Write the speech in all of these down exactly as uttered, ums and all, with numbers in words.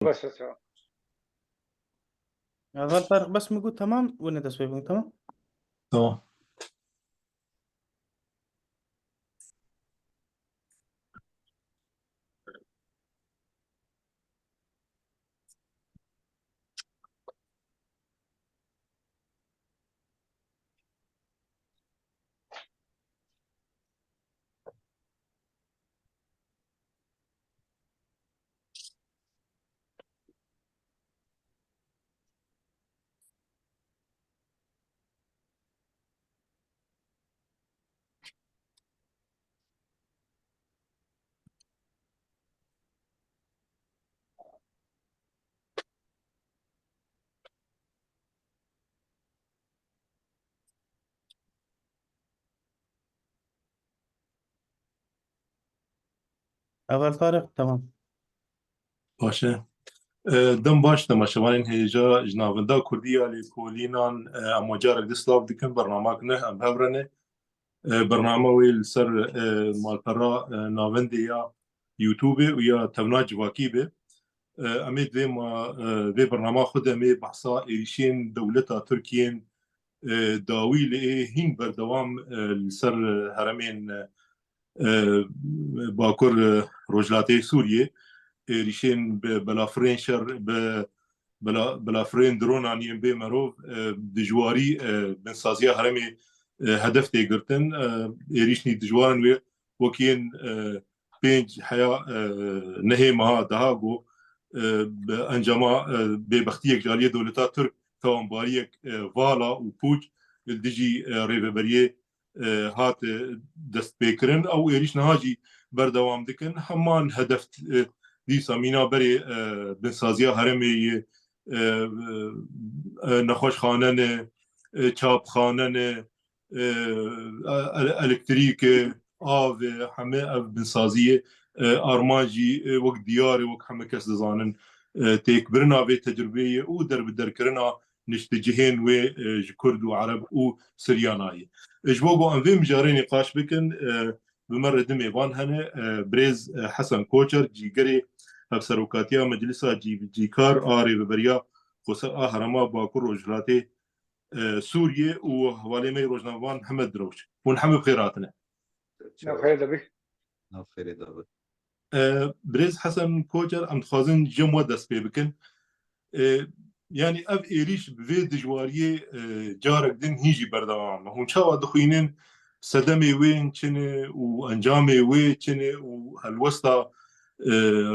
بس، بس. Heval Tarık, bes min got temam, wine dest pê bikin, temam? Tamam. Heval Tarık, tamam. Baş e. E, dem baş temaşevanên hêja ji Navenda Kurdî ya Lêkolînan, e, em we carek dî silav dikin. Bernamek ne, em hev re ne. E, bername wê li ser, e, malpera, e, navendê ya YouTube û ya tevna civakî be. E, em ê di vê ma-, e, vê bernama xwe de em ê behsa êrîşên dewleta Tirkiyê yên, e, dawî lê ê hîn berdewam, e, li ser, e, heremên, e, e, Bakur, e, Rojhilatê Sûriyê, êrîşên bi belafirên şer, bi bela-, belafirên dronan yên bê merov, e, dijwarî, e, binsaziya herêmê, e, hedef tê girtin. E, êrîşnî dijwarin wê wekî yên, e, pênc heya, e, nehê meha daha got, e, bi encama, e, bêbextiyek ji aliyê dewleta Tirk, tawanbariyek, e, vala û pûç li dijî, e, rêveberiyê e, hat, e, destpêkirin. Ew êrîş niha jî berdewam dikin. Heman hedef, e, dîsa mîna berê, e, binsaziya herêmê yê, e, e, nexweşxane ne, e, çapxane ne, e, e, elektrîk e, av e, heme ev binsaziyê, e, armanc jî, e, wek diyar e, wek heme kes dizanin, e, têkbirina vê tecrubeyê û derbiderkirina niştecihên wê, e, ji Kurd û Ereb û Siryanayê. E, ji bo ku em vê mijarê nîqaş bikin, e, bi me re du mêvan hene, e, birêz, e, Hesen Koçer, cîgerê Hevserokatiya Meclisa Cî-, Cîkar a Rêveberiya Xweser a Herêma Bakur Rojhilatê, e, Sûriyê û hevalê me yê rojnamevan Hemed Direwç. Hûn hemû bi xêr hatine. Nav xêr de bî. Nav xêrê de be. E, birêz Hesen Koçer, em dixwazin ji we dest pê bikin. E, yanî ev êrîş bi vê dijwariyê, e, carek din hîn jî berdewam e. Hûn çawa dixwînin sedemê wê çi ne û encamê wê çi ne û helwesta, e,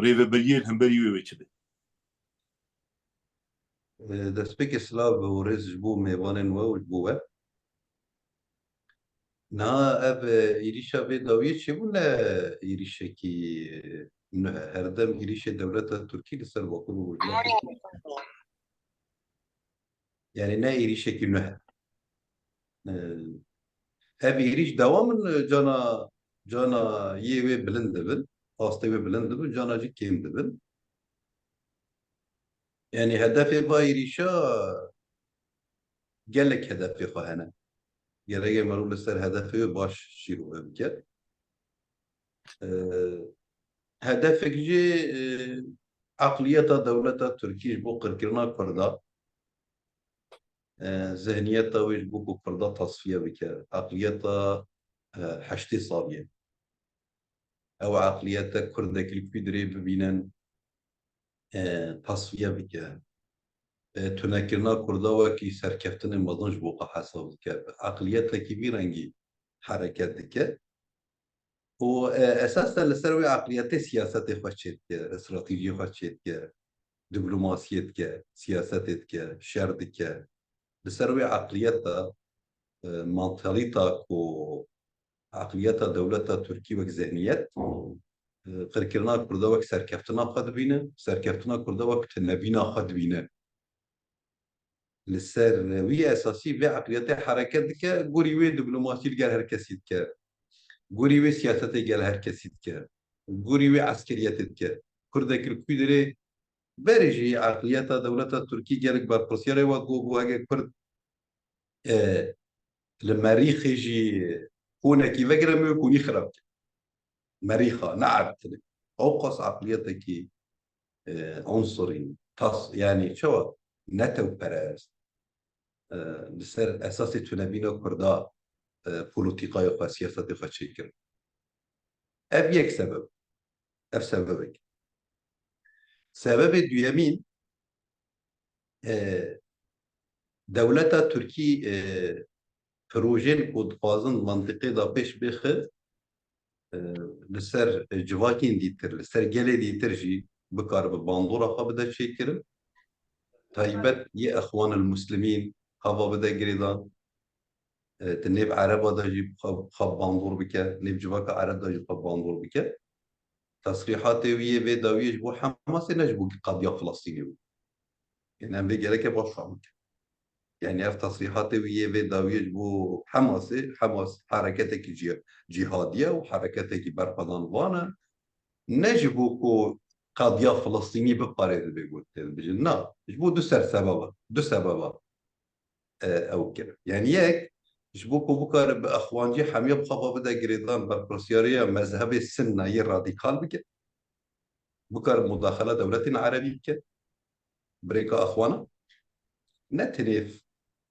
rêveberiyê li hemberî wê wê çi be? E, destpêkê silav û rêz ji bo mêvanên we û ji bo we. Niha ev, e, êrîşa vê dawiyê çêbû ne êrîşekî, e, nuh e. Herdem êrîşê dewleta Tirkî li ser Bakur û Rojhilatê Tirkiyê. Yanî ne êrîşekî nuh e. E, ev êrîş dewam in, e, cana, cana yê wê bilind dibin, astê wê bilind dibin, cana jî kêm dibin. Yanî hedefê va êrîşa gelek hedefê xwe hene. Gerek e merû li ser hedefê wê baş şîrove bike. Ee, hedefek jî, e, eqliyeta dewleta Tirkî ji bo qirkirina Kurda, e, zihniyeta wê ji bo ku Kurda tasfiye bike. Eqliyeta, e, heştê saliyê. Ew eqliyete Kurdek li Kwîdirê bibînin, e, tasfiye bike. E, tunekirina Kurda wekî serkeftinê mezin ji bo xwe hesab dike. Bi eqliyetekî vî rengî hereket dike. Û, e, esasen li ser wê eqliyetê siyasetê xwe çêdike, stratejiyê xwe çêdike, diplomasiyê dike, siyasetê dike, şer dike. Li ser wê eqliyeta, e, mantalîta ku eqliyeta dewleta Tirkî wek zihniyet, e, qirkirina Kurda wek serkeftina xwe dibîne, serkeftina Kurda wek tunebîna xwe dibîne. Li ser wî esasî vê eqliyetê hereket dike, gorî wê diplomasî li gel her kesî dike, gorî wê siyasetê gel her kesî dike, gorî wê eskeriyetê dike. Kurdek li Kwîdirê berê jî eqliyeta dewleta Tirkî gelek berpirsiyarê we got, got, eger Kurd, e, li Merîxê jî konekî vegire, me wê konî xirab kir. Merîxa, ne erdtinê. Ew qas eqliyetekî e, unsurî, tas, yanî çawa netewperest, e, li ser esasê tunebîna Kurda, e, polîtîkayê xwe, siyasetê xwe çêkir. Ev yek sebeb. Ev sebebek. Sebebê duyemîn, e, dewleta Tirkî, e, projên ku dixwazin mantiqê da pêş bêxin, e, li ser civakên dîtir, li ser gelê dîtir jî bikaribe bandora xwe bide çêkirin. Taybet yê Exwan el Muslimîn hava bide girêdan. E, di nêv Ereba de jî xwe, xwe bandor bike, nêv civaka Ereb de jî xwe bandor bike. Tesrîhatê wî yê vê dawiyê ji bo Hemasê ne ji bo qadiya Filistînê bû. Yanî em vê gereke baş fehm bikin. Yanî ev tesrîhatê wî yê vê dawiyê ji bo Hemasê, Hemas hereketekî cî-, cîhadî ye û hereketekî berxwedan van e. Ne ji bo ku qadiya Filistînî biparêze bê ku tê dibêjin. Na, ji bo du ser sebeba, du sebeba, e, ew kir. Yanî yek, ji bo ku bikare bi exwancî hemiya bi xwe bide girêdan berpirsiyariya mezhebê Sinna yê radîkal bike. Bikare mudaxela dewletên Erebî bike. Birêka Exwana. Ne tenê,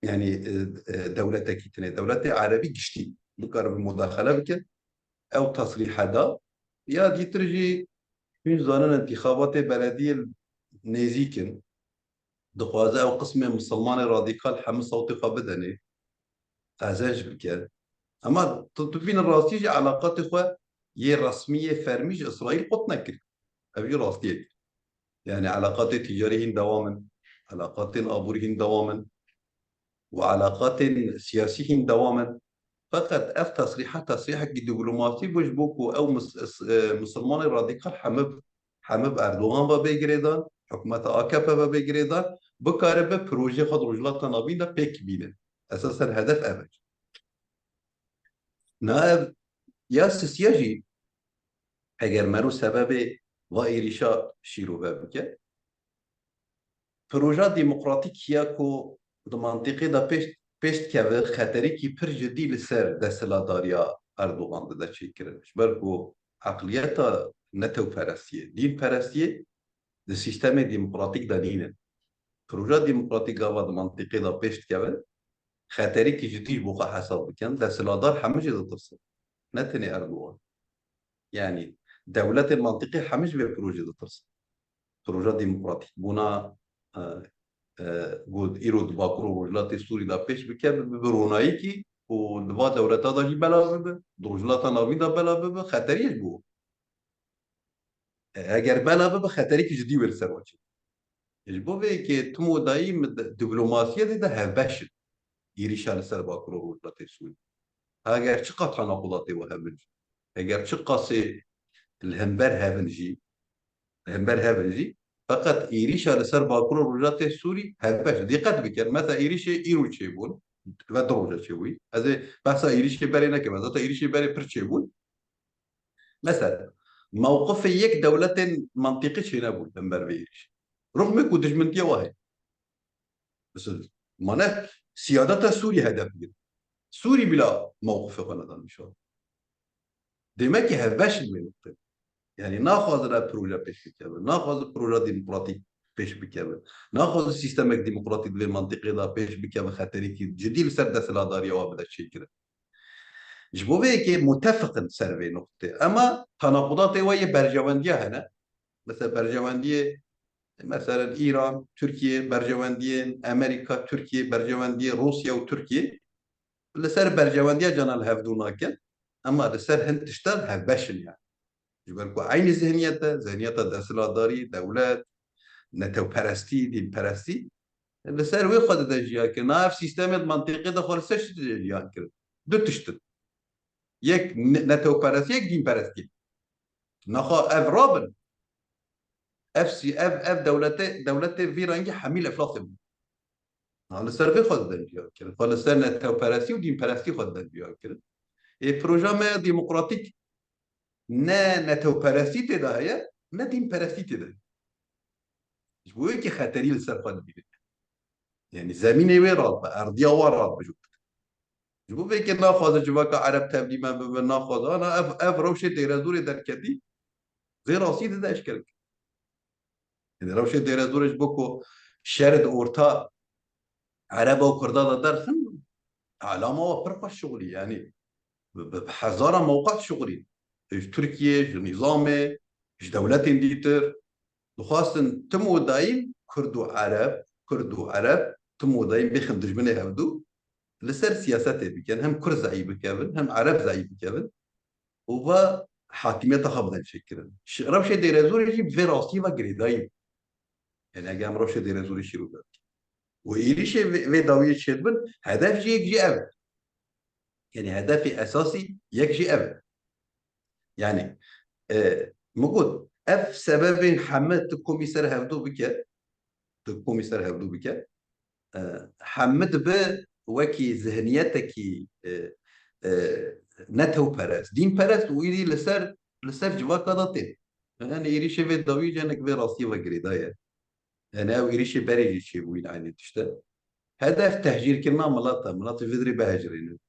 yanî, e, e, dewletekî tenê, dewletê Erebî giştî bikare bi mudaxele bike. Ew tesrîhe da. Ya dîtir jî hûn zanin întîxabatê belediyê nêzîk in. Dixwaze ew qismê misilmanê radîkal hemû sewtê xwe bidenê, qezenc bike. Ema tu, tu bîne rastî jî eleqatê xwe yê resmî, yê fermî ji Îsraîl qut nekir. Ev jî rastiyek. Yanî eleqatê tîcarî hîn dewam in, eleqatên aborî hîn dewam in û eleqatên siyasî hîn dewam in. Feqet ev tesrîha, tesrîhekî dîplomasî bû ji bo ku ew mis-, is-, e, misilmanê radîkal hemû, hemû bi Erdogan ve bê girêdan, hikûmeta A K P ve bê girêdan, bikaribe projeyê xwe di Rojhilata Navîn de pêk bîne. Esasen hedef ev e. Na ev ya sisiya jî, eger mero sebebê va êrîşa şîrove bike, proja demokratîk ya ku di mantîqê de pêş, pêş dikeve, xeterîkî pir cidî li ser desthilatdariya Erdogan dide çêkirin. Ji ber ku eqliyeta netewperestiyê, dînperestiyê di sîstemê demokratîk de nînin. Proja demokratîk gava di mantîqê de pêş dikeve, xeterîkî cidî ji bo xwe hesab bikin, desthilatdar hemû jê ditirsin. Ne tenê Erdogan. Yanî dewletên mantîqî hemû ji vê projê ditirsin. Proja demokratîk bûna, e, e, ku îro di Bakur û Rojhilatê Sûrî de pêş bike, bi, bi ronayîkî û di va dewleta de jî belav bibe, di Rojhilata Navîn de belav bibe, xeterî ye ji bo. E, eger belav bibe, xeterîkî cidî wê li ser we çêbe. Ji bo vê yekê tim û dayî min di diplomasiyê de, de hevbeş in. Êrîşa li ser Bakur û Rojhilatê Sûrî. Eger çiqas tenaqudatê we hebin jî, eger çiqasê li hember hebin jî, li hember hebin jî, feqet êrîşa li ser Bakur û Rojhilatê Sûrî hevbeş. Dîqet bikin, mesela êrîşê îro çêbûn, ve du roja çêbûyî. Ez ê behsa êrîşê berê nekim, ez zaten êrîşê berê pir çêbûn. Mesela, mewqifê yek dewletên mantîqî çênebûn hember vê êrîşê. Rixmê ku dijmintiya wa heye. Mesela, mane siyadeta Sûrî hedef girin. Sûrî bila mewqifê xwe neda nîşan. Demek ki hevbeş in wê nuqtê. Yanî naxwazin ev proje pêş bikeve. Naxwazin proje demokratîk pêş bikeve. Naxwazin sîstemek demokratîk di vê mantîqê de pêş bikeve, xeterîkî cidî li ser desthilatdariya wan bide çêkirin. Ji bo vê yekê mutefiq in ser vê nuqtê. Ema tenaqudatê we yê berjewendiya hene. Mesela berjewendiyê, mesela Îran, Tirkiye, berjewendiyên Amerîka, Tirkiye, berjewendiyê Rûsya û Tirkiye. Li ser berjewendiya cana li hevdû nakin. Ema li ser hin tiştan hevbeş in yani. Ji ber ku eynî zihniyet e, zihniyeta desthilatdarî, dewlet, netewperestî, dînperestî, li ser wê xwe dide jiya kirin. Na ev sîstemê di mantîqê de xwe li ser çi dide jiyan kirin? Du tişt in. Yek ne-, netewperestî, yek dînperestî. Naxa ev rabin. Ev sî-, ev, ev dewlete, dewletê vî rengî hemî li iflasê bû. Ha, li ser vê xwe dide jiyan kirin. Xwe li ser netewperestî û dînperestî xwe dide jiyan kirin. Ê, proja me ya demokratîk ne netewperestî tê de heye, ne dînperestî tê de. Ji bo yekê xeterî li ser xwe dibîne. Yani zemînê wê radibe, erdiya wan radibe ji bo. Ji bo vê yekê naxwaze civaka Ereb tevlî me bibe, naxwaze. Ana ev, ev rewşê Dêrezorê derketî, vê rastî dide eşkere. Yani rewşê Dêrezorê ji bo ku şer di orta Ereba û Kurda de derxin, alama wa pir xweş şixulî, yani bi, bi, bi hezara mewqif şixulî. Ji Tirkiye, ji nîzamê, ji dewletên dîtir. Dixwastin tim û dayîn Kurd û Ereb, Kurd û Ereb tim û dayîn bêxin dijminê hevdu, li ser siyasetê bikin, hem Kurd zayîf bikevin, hem Ereb zayîf bikevin û va hakimiyeta xwe bidin çêkirin. Ş-, rewşê Dêrezorê jî bi vê rastiyê ve girêdayî. Yani eger em rewşê Dêrezorê şîrove bikin. Û êrîşê vê, vê dawiyê çêdibin, hedef jî yek jî ev e. Yani hedefê esasî yek jî ev e. Yani, e, min got, ev sebebên heme tu komî ser hevdu bike, tu komî ser hevdu bike, e, heme dibe wekî zihniyetekî, e, e, netewperest, dînperest û êdî li ser, li ser civaka de tê. Yani êrîşê vê dawî cenek vê rastiyê ve girêdaye. Yani ew êrîşê berê jî çêbûyîn eynî tişt e. Hedef tehcîrkirina milata, milatê vê dirê bihecirînin.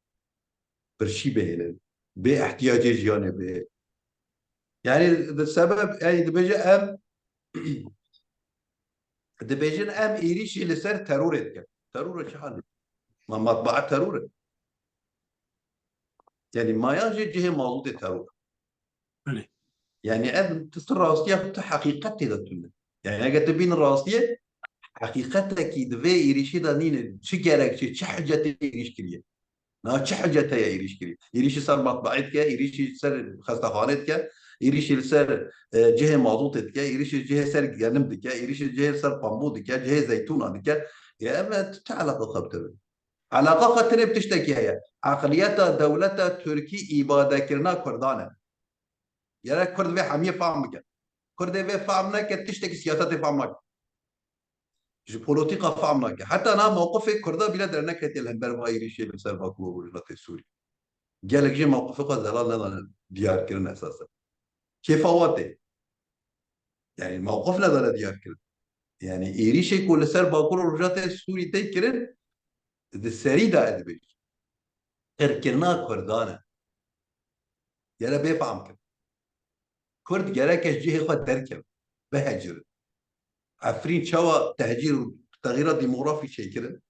Birçî bihêlin. Bê ihtiyacê jiyanê bihê. Yani di sebeb, yani dibêje em, dibêjin em êrîşê li ser terorê dikin. Teror çi hal e? Ma matbaa teror e. Yani mayan jî cihê mazûtê teror e. Belê. Yani ev tu, tu rastiya, tu heqîqet tê de tune. Yani eger tu bînin rastiyê, heqîqetekî di vê êrîşê de nîne. Çi gerekçe, çi hicetê êrîş kiriye? Na çi hicete ye êrîş kiriye? Êrîşî ser matbaî dike, êrîşî ser xestexanê dike, êrîşî li ser, e, cihê mazotê dike, êrîşî cihê ser genim dike, êrîşî cihê ser pambû dike, cihê zeytûna dike. Ya ev tu çi eleqa xwe bi te be? Eleqa xwe tenê bi tiştekî heye. Eqliyeta dewleta Tirkî îbadekirina Kurdan e. Gerek Kurd vê hemiyê fehm bike. Kurdê vê fehm neke, tiştekî siyasetê fehm nake. Ji polotîka fehm nake. Heta niha mewqifê Kurda bîle derneketiye li hember vê êrîşê li ser Bakur û Rojhilatê Sûrî. Gelek jê mewqifê xwe zelal nedane diyar kirin esasen. Kêfa wa tê. Yani mewqif nedane diyar kirin. Yani êrîşê ku li ser Bakur û Rojhilatê Sûrî tê kirin, di serî de ez dibêjim. Qirkirina Kurdan e. Gere bê fehm kin. Kurd gereke ji cihê xwe derkevin, bihecirin. Efrîn çawa tehcîr û texîra demografî çêkirin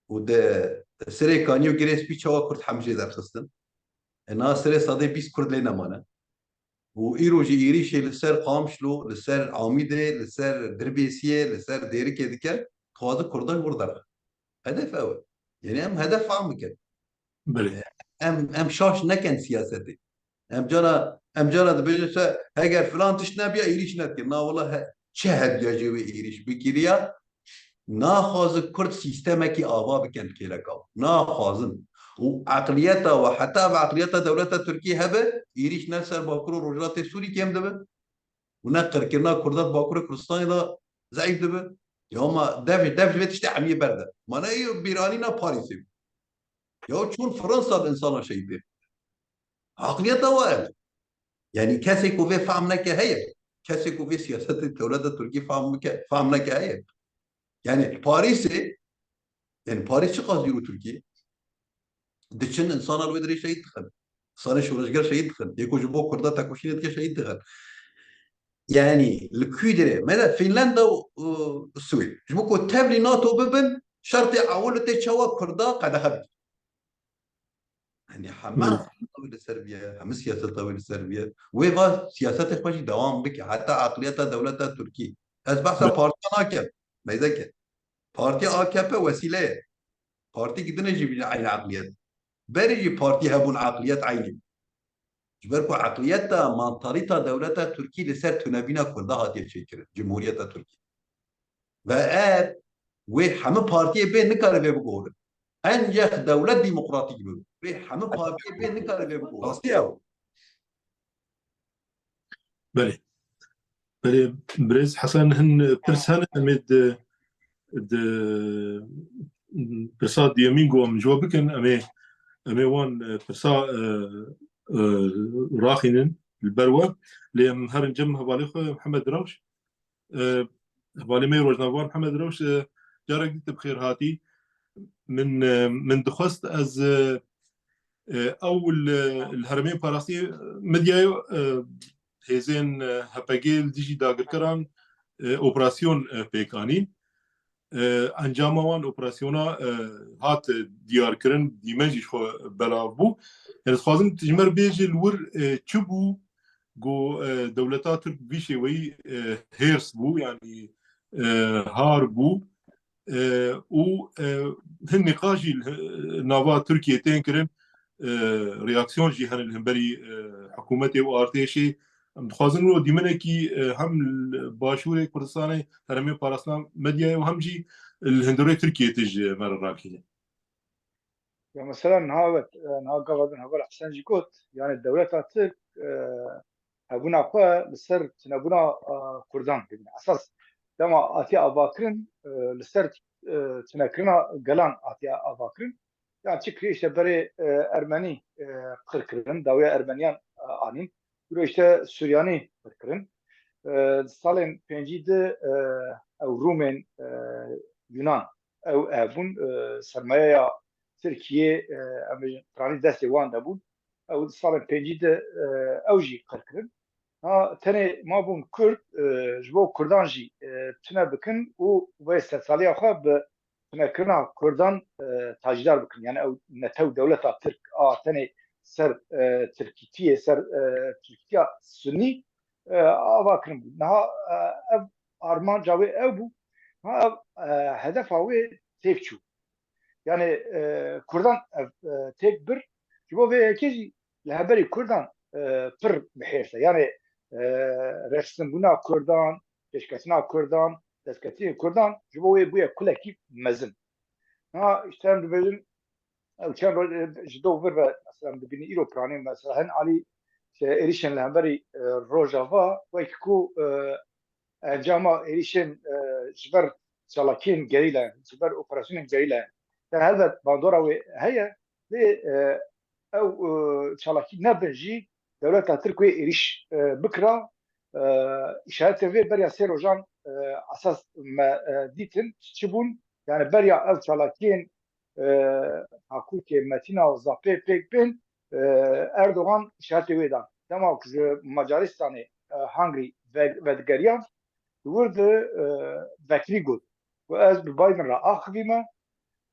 û di Sirê Kanî û Girê Spî çawa Kurd hemî jê derxistin. E, niha Sirê sedê bîst Kurd lê nemane. Û îro jî êrîşê li ser Qamişlo, li ser Amîdê, li ser Dirbêsiyê, li ser Dêrikê dike, dixwaze Kurdan ji wir derxe. Hedef ew e. Yani em hedef fehm bikin. Belê. Em, em şaş nekin siyasetê. Em cara, em cara dibêjin se, heger filan tişt nebiya, êrîş nekin. Na wela he, çi hebiya jê wê êrîş bikiriya? Naxwazin Kurd sîstemekî ava bikin kêleka. Naxwazin. Û eqliyeta we, heta ev eqliyeta dewleta Tirkî hebe, êrîş ne ser Bakur û Rojhilatê Sûrî kêm dibe. Û ne qirkirina Kurda di Bakurê Kurdistanê de zeîf dibe. Ya ma dev, dev ji vê tiştê hemiyê berde. Ma ne yê bîranîna Parîsê. Ya çûn Fransa di insana şehîd bê. Aqliyeta we ev e. Yani kesê ku vê fehm neke heye. Kesê ku vê siyasetê dewleta Tirkî fehm bike, fehm neke heye. Yani Parîsê, yani Parîs çiqas dûr û Tirkî? Diçin insana li wê dirê şehîd dixin. Sarê şoreşger şehîd dixin. Yê ku ji bo Kurda tekoşînê dike şehîd dixin. Yani li kû dirê? Me de Fînlanda û, û Swêd. Ji bo ku tevlî NATO bibin, şertê ewil tê çawa Kurda qedexe bike. Yani heme Hı. aqliyeta wê li ser biye, heme siyaseta wê li ser biye. Wê va siyasetê xwe jî dewam bike. Heta aqliyeta dewleta Tirkî. Ez behsa Hı. partiya nakem. Meyzeke. Partiya A K P wesîle ye. Partî ki dinê jî bîne eynî aqliyet. Berê jî partî hebûn aqliyet eynî. Ji ber ku eqliyeta, mantalîta dewleta Tirkî li ser tunebîna Kurda hatiye çêkirin, Cumhuriyeta Tirkî. Ve ev, wê hemî partiyê bê nikare vê biguhorin. Encex dewlet demokratîk bibe. Wê hemî partiyê bê nikare vê biguhorin. Rastî ew. Belê. Belê, birêz Hesen, hin pirs hene, em ê di, di pirsa duyemîn ku em ji we bikin, em ê, em ê wan, e, pirsa, e, e, raxînin li ber we. Lê em herin cem hevalê xwe Mihemed Rewş. E, hevalê me yê rojnamevan Mihemed Rewş, e, carek dî tu bi xêr hatî. Min, e, min dixwest ez, e, e, ew li, li herêmên parastî medyayê, e, hêzên, e, H P G li dijî dagirkeran, e, operasyon, e, pêk anîn. E, encama wan operasyona, e, hat, e, diyarkirin, dîme jî ji xwe belav bû. Ez dixwazim ji me re bêjî li wir, e, çi bû ku, e, dewleta Tirk vî şêweyî, e, hêrs bû, yanî, e, har bû, e, û, e, hin nîqaş jî li nava Tirkiyê tên kirin, e, reaksiyon jî hene li hemberî, e, hikûmetê û artêşê. Em dixwazin wilo dîmenekî, e, hem li Başûrê Kurdistanê, Herêmê Parastina Medyayê û hem jî li hundirê Tirkiyê tê ji me re rakîne. Ya mesela niha evet, e, niha gava din heval Hesen jî got, yani dewleta Tirk, e, hebûna xwe li ser tunebûna, e, Kurdan dibîne. Esas dema hatiye avakirin, e, li ser, e, tunekirina gelan hatiye avakirin. Yani çi kiriye işte berê, e, Ermenî, e, qir kirin, dawiya Ermeniyan, e, anîn. Biro işte Suryanî qir kirin. E, salên pêncî de, e, ew Rumên, e, Yunan, ew hebûn, e, sermayeya Tirkiyê, e, em bêjin, piranî destê wan de bûn. Ew di salên pêncî de, e, ew jî qir kirin. Ha, tenê mabûn Kurd, e, ji bo Kurdan jî, e, tune bikin û vê sedsaliya xwe bi tunekirina Kurdan, e, tacîdar bikin. Yani ew netew dewleta Tirk a tenê ser, e, Tirkîtiyê, ser, e, Tirkîtiya Sunî, e, ava kirin bû. Niha, e, ev armanca wê ew bû. Niha ev, e, hedefa wê têk çû. Yani, e, Kurdan ev, e, têk bir. Ji bo vê yekê jî li hemberî Kurdan, e, pir bi hêrs e. Yani, e, rêxistinbûna Kurdan, pêşketina Kurdan, destketinê Kurdan ji bo wê bûye kulekî mezin. Ha, işte em dibêjin, ew çend roj, e, ji do vir ve, mesela, em dibînin îro piranî, mesela, hin alî, işte, êrîşên li hemberî, e, Rojava, wekî ku, e, encama êrîşên, e, ji ber çalakiyên gerîla, ji ber operasyonên gerîla. Yani helbet bandora wê heye, lê, e, ew, e, çalakî nebin jî dewleta Tirk wê êrîş, e, bikira. E, îşaretên vê beriya sê rojan, e, esas me, e, dîtin çi bûn. Yani beriya ev çalakiyên, e, Hakurkê, Metîna û Zapê pêk bên, e, Erdogan îşaretê wê dan. Dema ku ji Macaristanê, e, Hungary ve-, vedigeriya, di wir de, e, vekirî got ku ez bi Biden re axivîme.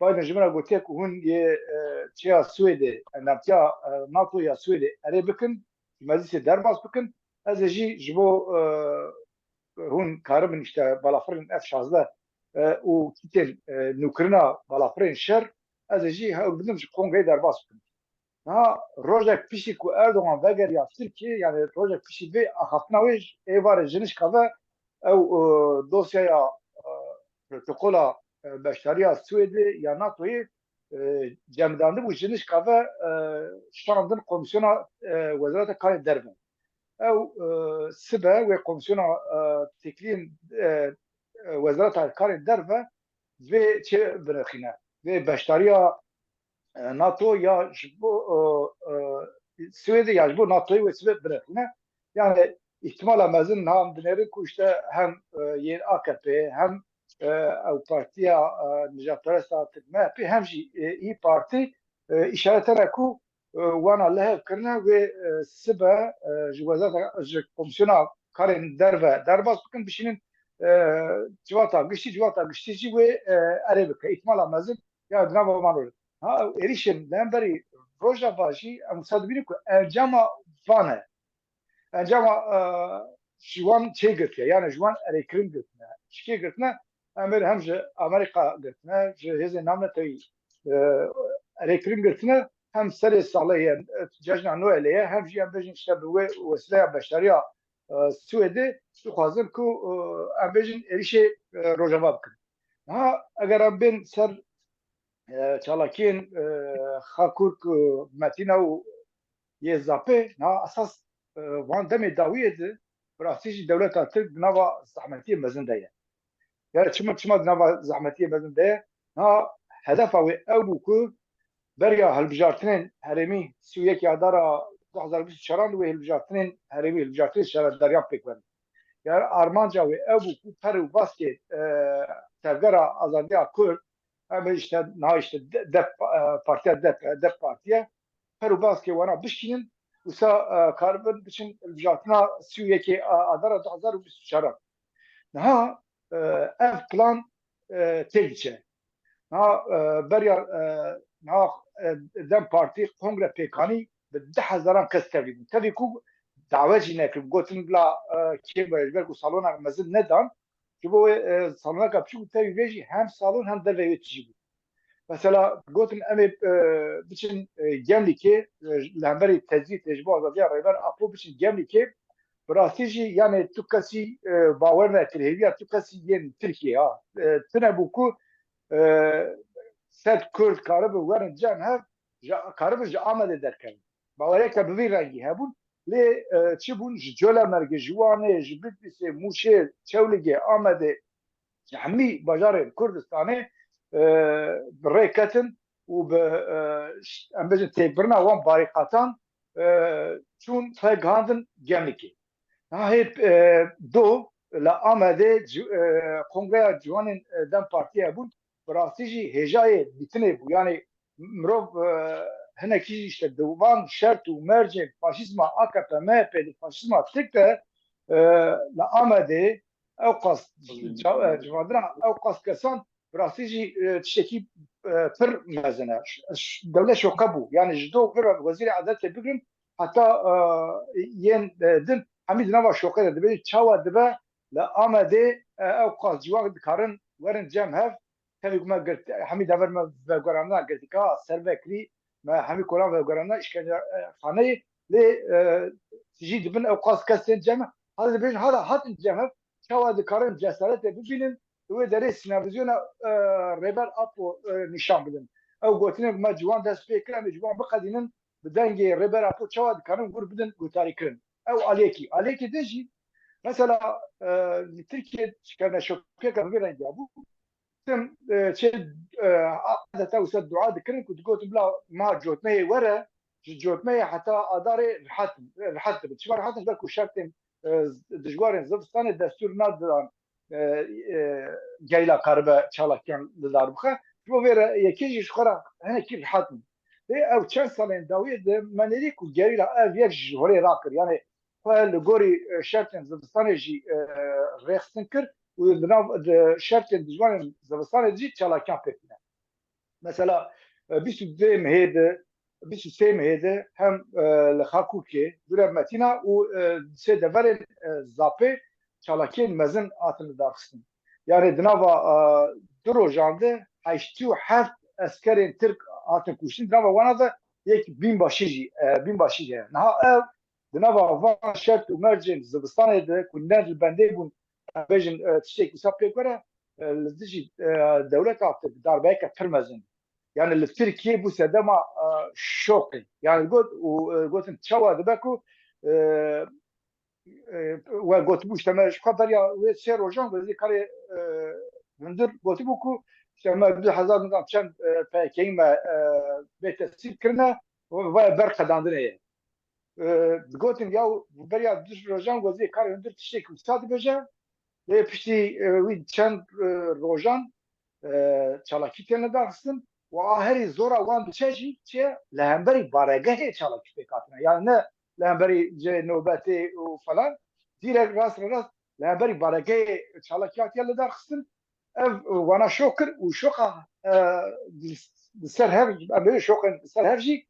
Biden ji min re gotiye ku hûn yê, e, çêya Swêdê, endamtiya, e, NATO ya Swêdê erê bikin, ji meclisê derbas bikin. Ez ê jî ji bo, e, hûn karibin işte balafirên F şazdeh, e, û kîtên, e, nûkirina balafirên şer, ez ê jî hewl bidim ji kongreyê derbas bikim. Niha rojek piştî ku Erdogan vegeriya Tirkiyê, yani rojek piştî vê axaftina wê, êvarê ji nişka ve ew, e, dosyaya, e, protokola, e, beşdariya Swêdê ya NATOyê, e, cemidandibû, ji nişka ve, e, şandin Komîsyona, e, Wezareta Karê Derve. Ew, e, sibe wê Komîsyona, e, têkiliyên, e, e, Wezareta Karê Derve vê çê binirxîne. Vê beşdariya, e, NATO ya ji bo, e, e, Swêdê ya ji bo NATOyê wê sibe binirxîne. Yani îhtimala mezin niha em dinêrin ku işte hem, e, yên AKP hem, e, ew partiya, e, nijadperesta Tirk MHP hem jî, e, İYİ Parti, e, îşaret hene ku, e, wana li hev kirine wê, e, sibe, e, ji wezareta, ji Komîsyona Karên Derve derbas bikin, bişînin, e, civata giştî, civata giştî jî wê, e, erê bike. Îhtimala mezin ya di nava van rojê. Ha, ew êrîşên li hemberî Rojava jî em wisa dibînin ku encama van e. Encama, e, ji wan çêgirtiye, yani ji wan erêkirin girtine. Ji kê girtine? Em ê hem ji Amerîka girtine, ji hêzên navnetewî, e, erêkirin girtine, hem serê salê ye, e, cejna Noelê ye, hem jî em bêjin işte bi wê wesileya beşdariya, e, Swêdê dixwazin ku, e, em bêjin êrîşê, e, Rojava bikin. Niha eger em bên ser, e, çalakiyên, e, Xakurk, e, Metîna û yê Zapê, niha esas, e, van demê dawiyê de bi rastî jî dewleta Tirk di nava zehmetiyê mezin de ye. Yani çima, çima di nava zehmetiyê mezin de ye? Niha hedefa wê ew bû ku beriya hilbijartinên herêmî sî û yekê Adara du hezar bîst û çaran wê hilbijartinên herêmî, hilbijartinên şaredaryan pêk werin. Yani armanca wê ew bû ku per û baskê, e, tevgera azadiya Kurd, em ê işte, niha işte de-, dep, e, partiya dep, e, dep partiye, per û baskê wana bişkînin, wisa, e, karibin biçin hilbijartina sî û yekê a-, Adara du hezar û bîst û çaran. Niha e, ev plan e, têk diçe. Niha e, beriya e, niha e, DEM Partî kongre pêkanî bi deh hezaran kes tevî bûn. Tevî ku dawe jî nekirin. Gotin bila e, kêm be, ji ber ku salonek mezin nedan. Ji bo wê e, saloneka biçûk tevî vê jî hem salon hem derveyê wê tijî bû. Mesela gotin em ê e, biçin e, Gemlîkê e, li hemberî tecrîdê ji bo azadiya Rêber Apo biçin Gemlîkê. Bi rastî jî yani tu kesî e, bawer nekir hêviya tu kesî yên Tirkiye ha. E, tune bû ku e, sed Kurd karibin werin cem hev, ji, karibin ji Amedê derkevin. Bawereke bi vî rengî hebûn. Lê e, çi bûn? Ji Colemêrgê, ji Wanê, ji Bitlîsê, Mûşê, Çewlîgê, Amedê, ji hemî bajarên Kurdistanê e, bi rê ketin û bi e, ş- em bêjin têkbirina wan barîqatan e, çûn xwe gihandin Gemlîkê. Niha hê e, do li Amedê ci- e, kongreya ciwanên e, DEM Partiyê hebûn. Bi rastî jî hêjayê dîtinê bû. Yani mirov e, hinekî jî işte di van şert û mercên faşîzma A K P M H P di faşîzma Tirk de e, li Amedê ew qas ca- e, civandina ew qas kesan bi rastî jî e, tiştekî e, pir mezin e. Ş- ş- Dewlet şoke bû. Yani ji do vir wezîrê edaletê bigirin heta e, yên e, din hemî di nava şoqê de dibê. Çawa dibe li Amedê e, ew qas ciwan dikarin werin cem hev. Tevî ku me girt, hemî dever me veguherandina girtîka, servekirî, me hemî kolan veguherandina îşkencehaneyê. Lê e, jî dibin ew qas kes tên cem hev. Hadi dibêjin, hada hatin cem hev, çawa dikarin cesaretê bibînin, wê derê sînavizyona e, Rêber Apo e, nîşan bidin. Ew gotinên ku me ciwan dest pê kir, em ê ciwan biqedînin, bi dengê Rêber Apo çawa dikarin gur bidin guhdarîkirin. Ew aliyekî. Aliyekî din jî, mesela e, li Tirkiye şikene şokeka bi vî rengî bû. Tim e, çê e, adeta wisa dua dikirin ku digotin bila ma cotmeyê were, ji cotmeyê heta adarê rihet, rihet dibin. Çima rihet dibin? Ji ber ku şertên e, dijwarên zivistanê destûr nadidan e, e, gerîla karibe çalakiyan li dar bixe. Ji bo vê re yekê jî ji xwe re hinekî rihet in. Lê ew çend salên dawiyê de me nêrî ku gerîla ev yek ji holê rakir. Yani xwe li gorî e, şertên zivistanê jî e, rêxistin kir û di nav di şertên dijwarên zivistanê de jî çalakiyan pêk tîne. Mesela e, bîst û duyê mehê de, bîst û sê mehê de hem e, li Xakûkê, Dûrevmetîna û e, sê deverên e, Zapê çalakiyên mezin hatin lidarxistin. Yani di nava e, du rojan de heştê û heft eskerên Tirk hatin kuştin. Di nava wana de yek bînbaşî jî, e, bînbaşî jî heye. Niha ev di nava van şert û mercên zivistanê de ku ne li bendê bûn, em bêjin, e, tiştek wisa pêk were, e, li dijî e, dewleta Tirk darbeyeke pir mezin. Yani li Tirkiye bû sedema e, şoqê. Yani got û e, gotin çawa dibe ku e, e, we gotibû işte me ji xwe beriya wê sê rojan wezî karê e, hundir gotibû ku işte me du hezar nizam çend e, P K K'yî me e, bê tesîr kirine û ve ber qedandinê ye. E, digotin ya beriya du rojan wezî karê hundir tiştekî wisa dibêje. Lê piştî e, wî çend e, rojan e, çalakî têne daxistin û a herî zora wan diçe jî çi ye? Li hemberî baregehê çalakî pêk hatine. Yani ne li hemberî cihê nobetê û falan, dîrek rast re rast li hemberî baregehê çalakî hatiye lidarxistin. Ev wana şok kir û şoqa e, di ser hev, em bêjin şoqên ser hev jî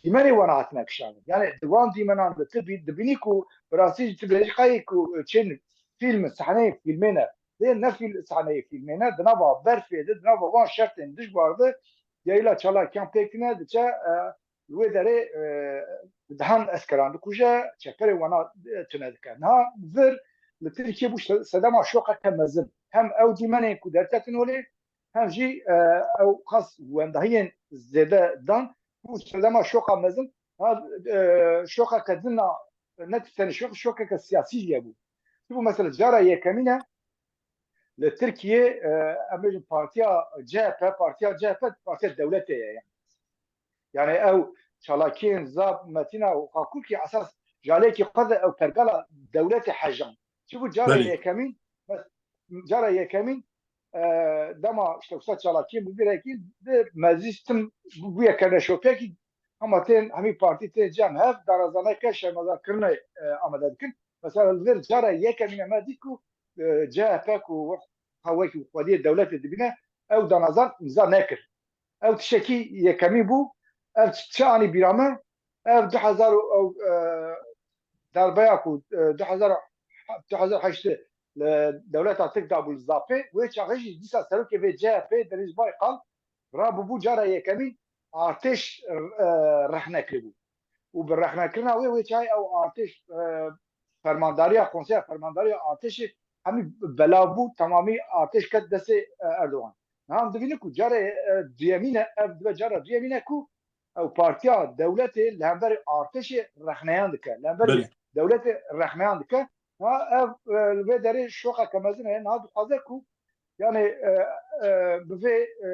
dîmenê wana hatine kişandin. Yani di wan dîmenan de tu bî- dibînî ku bi rastî jî tu bêjî qayî ku çên fîlm, sahneyê fîlmê ne. Lê ne fîl, sahneyê fîlmê ne. Di nava berfê de, di nava van şertên dijwar de gerîla çalakiyan pêk tîne, diçe e, li wê derê e, dihan eskeran dikuje, çeperê wana e, tune dike. Niha vir li Tirkiye bû se- sedema şoqeke mezin. Hem ew dîmenên ku derketin holê, hem jî e, ew qas wendahiyên zêde dan bû sedema şoqa mezin. Ha, e, şoqeke din a, ne tenê şoq, şokeke siyasî jî hebû. Çi bû mesela cara yekemîn e, li Tirkiye e, em bêjin partiya C H P, partiya C H P partiya dewletê ye yani. Yani ew çalakiyên Zap, Metîna û Xakûkî esas jalekî xwe de ew pergala dewletê hejan. Çi bû cara Belê. yekemîn, mes- cara yekemîn e, dema işte wisa çalakiyên bi vî rengî de meclis tim bûye kerine şopiyekî, hema tên hemî partî tên cem hev darazaneke şermezarkirinê e, amade dikin. Mesela li vir cara yekemîn e me dît ku e, C H P ku ha wekî xwediyê dewletê dibîne, ew danezan îmza nekir. Ew tiştekî yekemîn bû, ev çi anî bîra me, ev du hezar û, ew, e, darbeya ku, e, du hezar, du hezar heşt li dewleta Tirk dabû li Zapê, wê çaxê jî dîsa serokê vê C H P Denîz Baykal rabûbû cara yekemîn artêş, e, rexne kiribû. Û bi rexnekirina wê, wê çaxê ew artêş, e, fermandariya, konseya fermandariya artêşê hemî belav bû, temamî artêş ket destê, e, Erdogan. Niha em dibînin ku carê, e, duyemîn e, ev dibe cara duyemîn e ku ew partiya dewletê li hemberî artêşê rexneyan dike, li hemberî Belê. dewletê rexneyan dike. Ha ev, e, li vê derê şoqeke mezin heye. Niha dixwaze ku, yani, e, e, bi vê, e,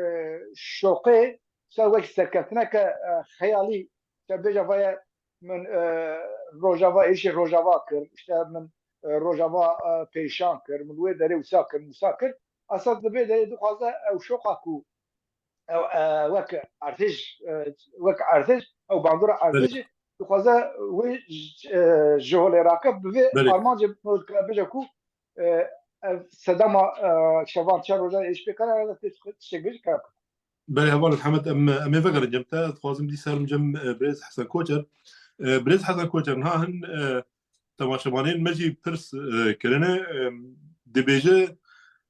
şoqê ser wekî serkeftineke, e, xeyalî, te bêje vaye min, e, Rojava, êşê Rojava kir, işte min, e, Rojava, e, pêşan kir, min wê derê wisa kir, wisa kir. Esas li vê derê dixwaze ew şoqa ku ew, e, wek erdhej, e, wek erdhej, ew bandora Belê. erdhejê dixwaze wê j-, e, ji holê rake, bi vê Belê. armancê bêje ku, e, ev sedema, e, şevan çar rojan êş pê kare, tiştek bêje kare. Belê, heval Hemed, em, em ê vegerin cem te. Ez dixwazim dîsa herim cem, e, birêz Hesen Koçer. E, birêz Hesen Koçer, niha hin, e, temaşevanên me jî pirs, e, kirine, e, dibêje,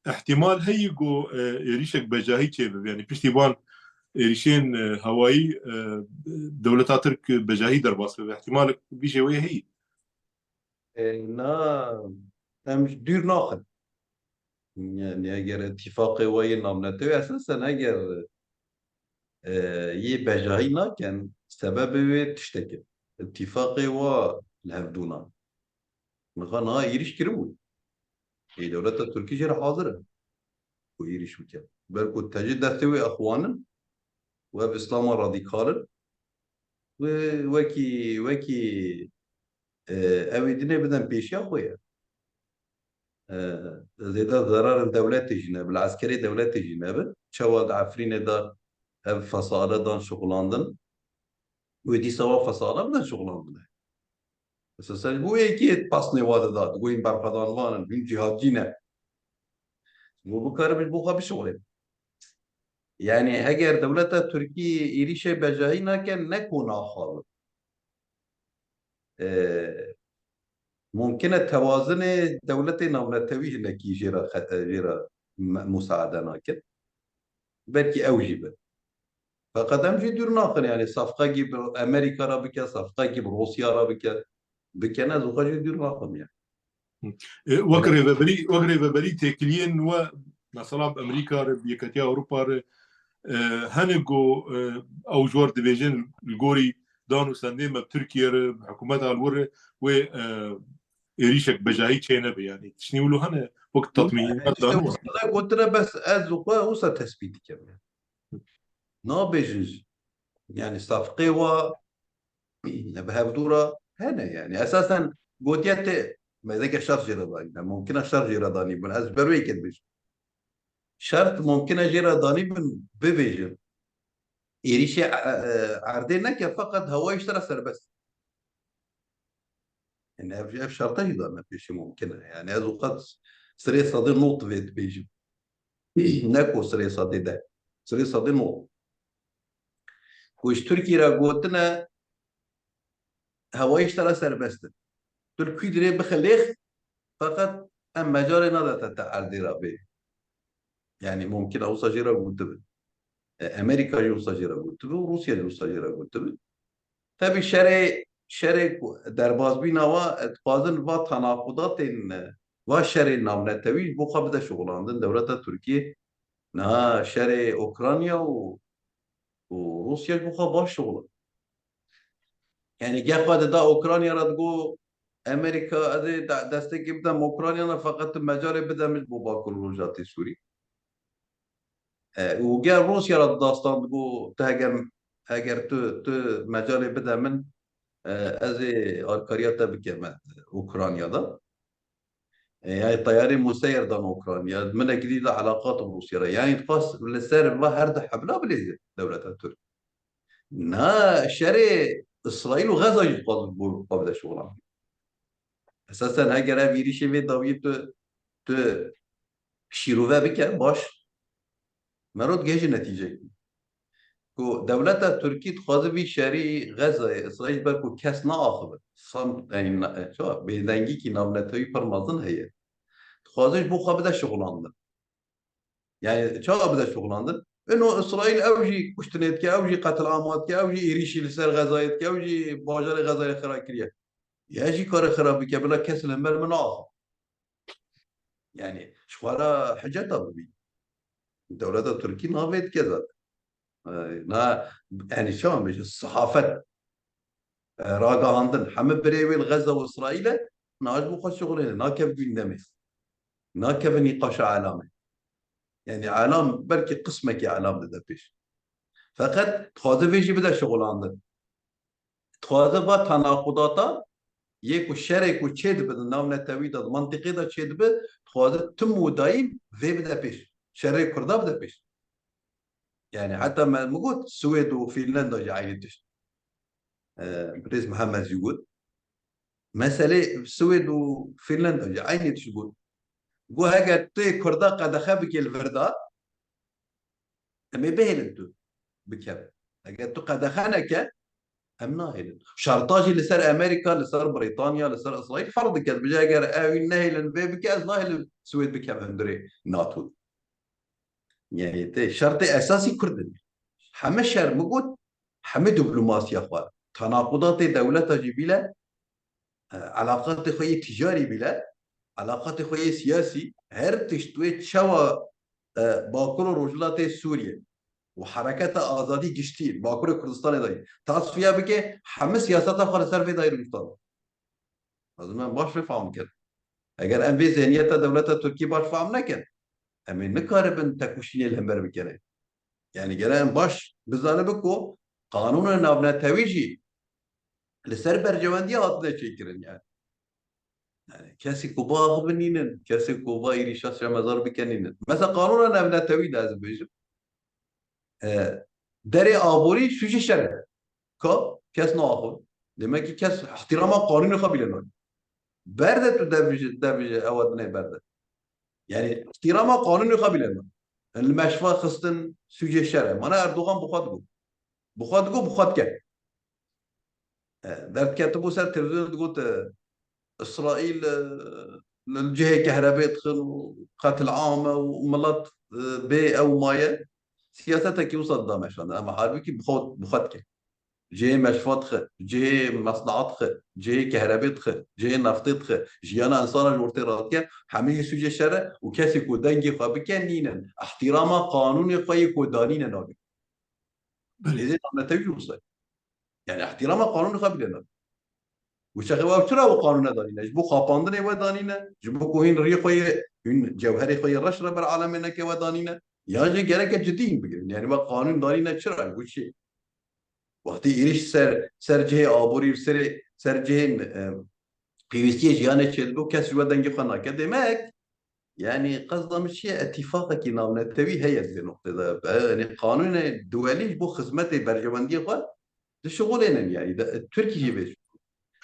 ihtimal heyî ku, e, êrîşek bejahî çêbibe. Yani piştî van êrîşên, e, hewayî, e, dewleta Tirk bejahî derbas bibe. Ihtimalek vî şêweyê heyî. E, na, em ji dûr naxin. Yani eger îtîfaqê we yê navnetewî, esasen eger, e, yê bejahî nakin, sebebê wê tiştek e. Îtîfaqê we li hevdûna. Niha niha êrîş kiribû. Ê dewleta Tirkî jê re hazir e ku êrîş bike. Ber ku tecî destê wê exwanin û ev îslama radîkal in. Wê wekî, wekî, e, ew ê dinê bidin pêşiya xwe ye. E, zêde zerarên dewletê jî nebin, li eskerê dewletê jî nebin. Çawa di Efrînê de ev fesale dan şixulandin. Wê dîsa wa fesale bidin şixulandin. Mesela ji bo yekê pasnê wa dida, digotin berxwedanvan in, hûn cîhadcî ne. Ji bo bikaribin ji bo xwe bişixulin. Yani heger dewleta Tirkî êrîşê bejahî nake, ne ku naxabin. E, mumkin e tewazinê dewletê navnetewî hinekî jê re xe-, jê re me-, musaade nakin. Belkî ew jî bin. Feqet em jî dûr naxin, yani safqekî bi Amerîka re bike, safqekî bi Rûsya re bike, bikene, ez xwe jî dûr naxim yani. E, wek rêveberî, wek rêveberî têkiliyên we, mesela bi Amerîka re, bi Yeketiya Ewropa re, e, hene ku, e, ew ji we re dibêjin li gorî dan û sendê me bi Tirkiye re, bi hikûmeta li wir re, wê, e, êrîşek bejahî çênebe, yani tiştî wilo hene wek tatmînat dan û. Gotine bes ez û xwe wisa tespît dikim yani. Nabêjin jî. Yani safqê wa bi hevdû re hene yani. Esasen gotiye tê, me zeke şert jê re danî, me mumkin e şert jê re danî bin. Ez ber wê yekê dibêjim. Şert mumkin e jê re danî bin, bibêjin. Êrîşê, e, e, erdê neke, feqet hewayî ji te re serbest. Yani ev, ev şerta jî dane pêşî mumkin e. Yani ez wexta sirê sedê nod vê dibêjim. Ne ku sirê sedê deh. Sirê sedê nod. Ku ji Tirkî re gotine, hewayî ji te re serbest in. Tu li kû dirê bixe lêx, feqet em mecalê nade te, te erdê re bê. Yani mumkin e wisa jê re gotibin. E, Amerîka jî wisa jê re gotibe û Rûsya jî wisa jê re gotibe. Tebî şerê, şerê ku derbasbîna wa, e, dixwazin va tenaqudatên, e, va şerê navnetewî ji bo xwe bide şixulandin. Dewleta Tirkiyê niha şerê Ukrayna û, û Rûsya ji bo xwe baş şixulan. Yani geh xwe dida Ukrayna re, digo Amerîka, ez ê de-, destekê bidem Ukrayna re, feqet tu mecalê bide min ji bo Bakur û Rojatê Sûrî. E, û ger Rûsya re dastan digo, tu heger, heger tu, tu mecalê bide min, e, ez ê alkariya te bikim Ukrayna de. E, yani teyarê Museyr dan Ukrayna. Min ekî dî de elaqat bi Rûsya re. Yani dixwest li ser va her du hebla bilêze dewleta Tirk. Na şerê Îsraîl û Xeza jî dixwest bo xwe bide şolan. Esasen heger ev êrîşê vê dawiyê tu, tu şîrove bike baş, mero digihêje netîcekî. Ku dewleta Tirkî dixwaze vî şerî Xezayê Îsraîl ber ku kes naaxive. Sam, yani, na-, çawa, bêdengîkî navnetewî pir mezin heye. Dixwaze ji bo xwe bide şixulandin. Yani, çawa bide şixulandin? Ino Îsraîl ew jî kuştinê dike, ew jî qetilamê dike, ew jî êrîşî li ser Xezayê dike, ew jî bajarê Xezayê xira kiriye. Ya jî kare xira bike, bila kes li hember min naaxive. Yani, ji xwe re hiceta bibî. Dewleta Tirkî navê dike zaten. E, na, yani, çawa bêjin, sihafet, e, ragihandin, heme birê wê li Xeza û Îsraîl e, na ji bo xwe şixulêne, nakeve gündemê. Nakeve nîqaşa elamê. Yani, elam, belkî qismekî elam dide pêş. Feqet dixwaze vê jî bide şixulandin. Dixwaze va tenaqudata yê ku şerê ku çêdibe di navnetewî de, di mentiqê de çêdibe, dixwaze tim û dayîm vê bide pêş. Şerê Kurda bide pêş. Yani heta me, min got, Swêd û Fînlanda jî eynî tişt. E, Birêz Mihemed jî got. Meselê Swêd û Fînlanda jî eynî tişt got. Got, heger tu Kurda qedexe bikê li vir de, em ê bihêlin tu bikeve. Eger tu qedexe neke, em nahêlin. Şerta jî li ser Amerîka, li ser Brîtanya, li ser Îsraîl ferz dike. Dibêje, eger ew nehêlin vê bike, ez nahêlim Swêd bikeve hundirê NATO. Yani tê şertê esasî Kurd in. Heme şer min got, heme diplomasiya xwe, tenaqudatê dewleta jî bîle, e, elaqatê xwe yê ticarî bîle, elaqatê xwe yê siyasî, her tişt wê çawa, e, Bakur û Rojhilatê Sûriyê û hereketa azadî giştî Bakurê Kurdistanê de tasfiye bike, heme siyaseta xwe li ser vê dayîr nuştan. Lazim em baş vê fehm bikin. Eger em vê zihniyeta dewleta Tirkî baş fehm nekin, em ê nikaribin tekoşînê li hember bikene. Yani gere em baş bizanibin ku qanûna navnetewî jî li ser berjewendiya hatine çêkirin yani. Yani kesî ku biaxivin nînin, kesî ku va êrîşa şermezar bikin nînin. Mesela qanûna navnetewî de ez bêjim. E, derê aborî sûcê şer e. Ka kes naaxivin. Demek ki kes ihtirama qanûnê xwe bîle nake. Berde tu devije, devije ewa dinê berde. Yani ihtirama qanûnê xwe bîle nake. Li meşfa xistin sûcê şer e. Mana Erdogan bi xwe digot. Bi xwe digot, bi xwe dike. E, derdiketibû ser televîzyon digot, e, Îsraîl, e, li cihê kehrebê dixin û qetil am e û milet, e, bê ew maye. Siyasetekî wisa dida meşandin. Ama halbûkî bi xwe, bi xwe dike. Cihê meşfa dixe, cihê mesnaa dixe, cihê kehrebê dixe, cihê neftê dixe, jiyana insana ji ortê radike, hemî jî sûcê şer e û kesê ku dengê xwe bike nînin. Îhtîrama qanûnê xwe yê ku danîne nabin. Belê. Êzê navnetewî jî wisa. Yani ihtirama qanûnê xwe bide nabin. Û çaxê we çira we qanûne danîne? Ji bo xapandinê we danîne? Ji bo ku hîn riyê xwe yê, hîn cewherê xwe yê reş re ber alemê neke we danîne? Ya jî gereke cidî hîn bigirin. Yani we qanûn danîne çira? Ji bo çi? Wextî êrîş ser, ser cihê aborî, serê, ser cihê, e, pêwîstiyê jiyanê çêdibe û kes ji we dengê xwe nake. Demek Yani qesda min çi ye? Îtîfaqekî navnetewî heye di vê noqtê de. Be, yani qanûnê duwelî ji bo xizmetê berjewendiyê xwe dişixulênin yani. De, Tirkî jî vê.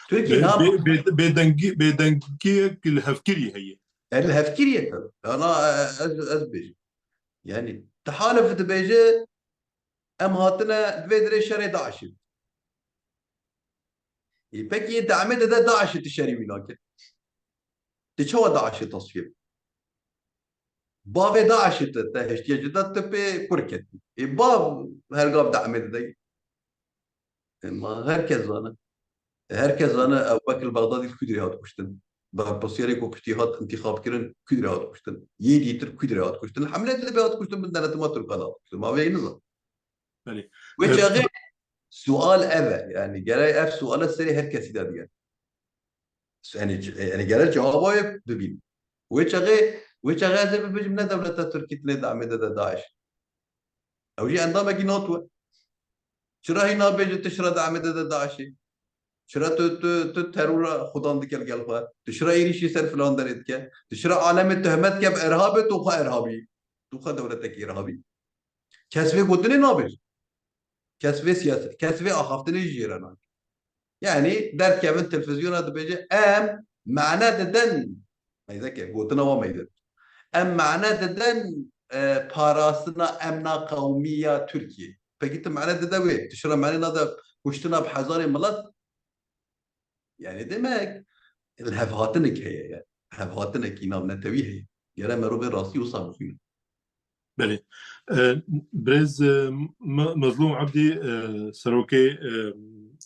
Tirkî Bê-, na bê-, bê-, bêdengî-, bêdengiyek li hevkirî heye. E, li hevkirî ye tabii. Ana, e, ez, ez bêjim. Yani tehaluf dibêje em hatine di vê dirê şerê DAIŞ'ê. Ê, pekî yê demê de de DAIŞ'ê tu şerî wî nake. Tu çawa DAIŞ'ê tasfiye bike? Bavê DAIŞ'ê te, te hiştiye cida, tu pê kur ketî. Ê, bav her gav demê de de. Ê, ma her kes zane. Ê, her kes zane ew Bekir Bexdadî li ku dirê hat kuştin. Berpirsiyarê ku kuştî hat intixab kirin, ku dirê hat kuştin. Yê dîtir ku dirê hat kuştin. Hemlê Idlibê hat kuştin, bin denetima Tirkan hat kuştin. Ma vê nizan. Belê. Wê E, çaxê sual ev e. Yani gerek ev suale serê her kesî de digere. Yani, yani gerek cevaba wê bibîn. Wê çaxê, wê çaxê ez ê bibêjim ne dewleta Tirkî dilê demê de de DAIŞ. Ew jî endamekî NATO ye. Çira hî nabêje tu çira demê de de DAIŞ'ê? Çira tu, tu, tu terora xudan dike li gel xwe? Tu çira êrîşî ser filan derê dike? Tu çira alemê tuhmet dike bi erhabê, tu xwe erhabî? Tu xwe dewletekî erhabî? Kes vê gotinê nabêje. Kes vê siyaset, kes vê axaftinê jî jê re nake. Yani derdikevin televîzyona dibêje, em mane didin. Meydeke, gotina wa meyde. em mane didin, e, parastina emna qewmî ya Tirkiyê. Pekî tu mane dide wê, tu şira mane nade kuştina bi hezarê milet. Yani demek lihevhatinek heye ya. Lihevhatinekî navnetewî heye. Gere merov vê rastî wisa bixwîne. Belê. E, birêz, e, Me-, Mezlûm Ebdî, e, serokê, e,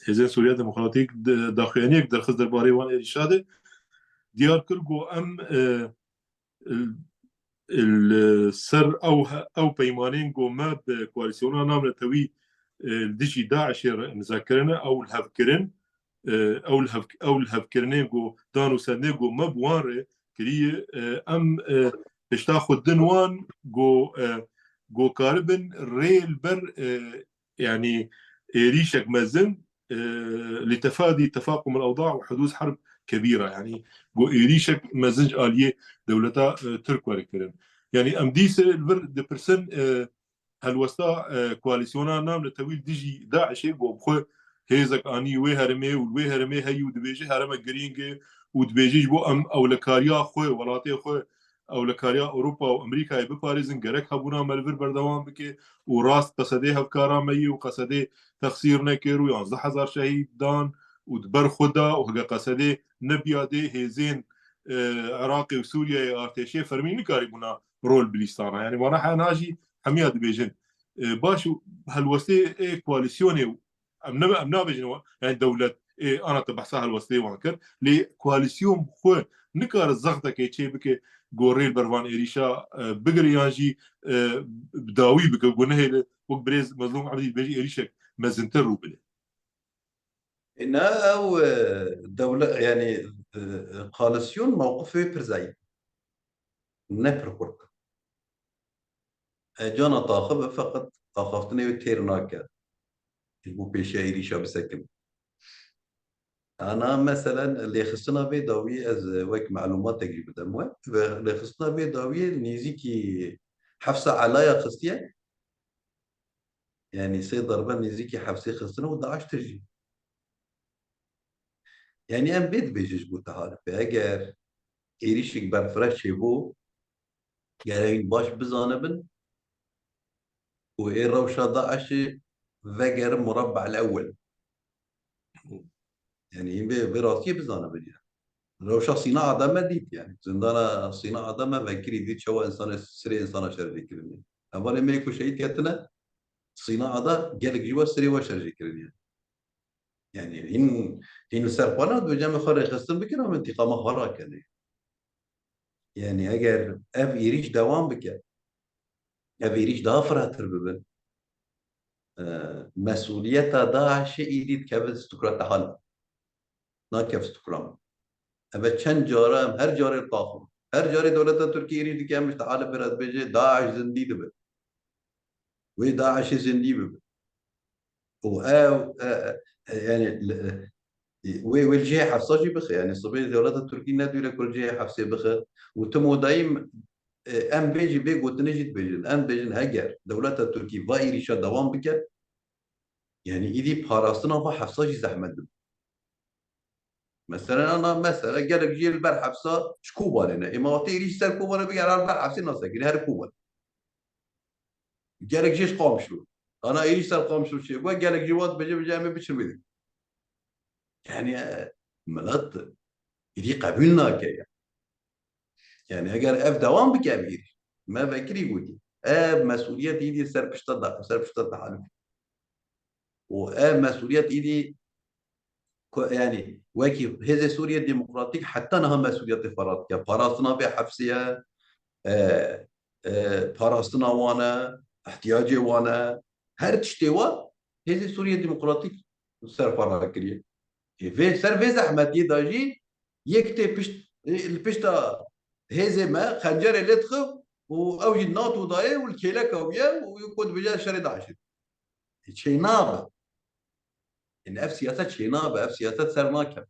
Hêzên Sûriya Demokratîk de, daxuyaniyek derxist derbarê wan êrîşa de diyar kir ku em, e, li, li ser ew he-, ew peymanên ku me bi koalîsyona navnetewî, e, li dijî DAIŞê re îmza kirine, ew li hev kirin, e, ew li hev, ew li hev kirinên ku dan û sendên ku me bi wan re kiriye, e, em, e, pişta xwe din wan ku, e, ku karibin rê li ber, e, yani êrîşek mezin, e, li tefadî tefaqum el-ewda û hudûd herb kebîra, yani ku êrîşek mezin ji aliyê dewleta, e, Tirk were kirin. Yani em dîse li vir dipirsin, e, helwesta, e, koalîsyona navnetewî li dijî DAIŞê ku bi xwe hêzek anî wê herêmê û li wê herêmê heyî û dibêje herêmek girîng e û dibêje ji bo em ewlekariya xwe, welatê xwe, ewlekariya Ewropa û Amerîkayê biparêzin, gerek hebûna me li vir berdewam bike û rast qesedê hevkara me yê û qesedê texsîr nekir û yanzdeh hezar şehîd dan û di ber xwe da û heke qesedê nebiya dê hêzên, e, Iraqê û Sûriyeyê artêşê fermî nikarîbûna rol bilîstana. Yani vana hena jî hemiya dibêjin. E, baş û helwestê ê koalîsyonê û em ne, em nabêjin wa, yani dewlet, ê, ana te behsa helwestê wan kir. Lê koalîsyon bi xwe nikare zextekê çê bike, gorê li ber van êrîşa, e, bigire yan jî, e, bi dawî bike, ku nehêle wek birêz Mezlûm Ebdî dibêje êrîşek mezintir rû bide. E, ne ew, e, dewle-, yani, e, koalîsyon mewqifê pir zayîf. Ne pir xurt. E, cana taxibe feqet axaftinê wê têr nake. Ji bo pêşiya êrîşa bisekin. Ana meselen lêxistina vê dawiyê ez wek melûmatek jî bidim we. Ve lêxistina vê dawiyê nêzîkî heft sed elaya xistiye. Yani sê darbe nêzîkî heft sê xistine û DAIŞ tijî. Yani em vê dibêjin ji bo tehalifê. Eger êrîşek berfireh çêbû, gerek baş bizanibin û ê rewşa DAIŞê vegerin murabbe'l ewwel. Yani hîn vê, vê rastiyê bizanibin ya. Rewşa Sîna Eda me dît yani. Zindana Sîna Eda me vekirî dît çawa însanê, sirê însana şercê kirine. Hevalê me ku şehîd ketine, Sîna Eda gelek jî we sirê we şercê kirine. Yani hîn, hîn li ser xwe ne, dibêje em ê xwe rêxistin bikin, em întîqama xwe rakenê. Yani eger ev êrîş dewam bike, ev êrîş daha firehtir bibin, e, mesuliyeta DAIŞê îdî dikeve stûkra tehalif. Nakev stûkra min. Ev e çend cara em her carê qaxim. Her carê dewleta Tirkiyê êrîş dike, em ji tehalifê re dibêje DAIŞ zindî dibe. Wê DAIŞê zindî bibe. Û ew, e, e, yani, li, e, wê, wê li cihê hefsa jî bixe. Yani, sibê dewleta Tirkî nedûre ku li cihê hefsê bixe. Û tim û dayîm, e, em bê jî vê gotinê jî dibêjin. Em dibêjin heger dewleta Tirkî va êrîşa dewam bike, yani, îdî parastina va hefsa jî zehmet dibe. Mesela, ana, mesela, gelek jî li ber hefsa ji Kobanê ne. Ê, ma wextê êrîş ser Kobanê bike, her ber hefsê nasekine, her Kobanê. Gelek jî ji Qamişlo. Ana êrîş ser Qamişlo çêbû, gelek jî wat bêje, bêje, em ê biçin wê. Yani, e, milet êdî qebûl nake ya. Yani, eger ev dewam bike, ev êrîş. Me vekirî gotî. Ev mesuliyet êdî ser pişta da, ser pişta tehalifê. Û ev mesuliyet êdî ku, yani, wekî Hêzê Sûriye Demokratîk heta niha mesuliyetê xwe radike. Parastina vê hefsê ye, e, e, parastina wan e, ihtiyacê wan e, her tiştê wan Hêzê Sûriye Demokratîk ser xwe rakiriye. Ê, vê, ser vê zehmetiyê de jî yek tê pişt, e, li pişta hêzê me xencerê lê dixe û ew jî NATO dayê û li kêleka wî ye û ku dibêje şerê DAIŞê. Çênabe. Yani ev siyaset çênabe, ev siyaset ser nake.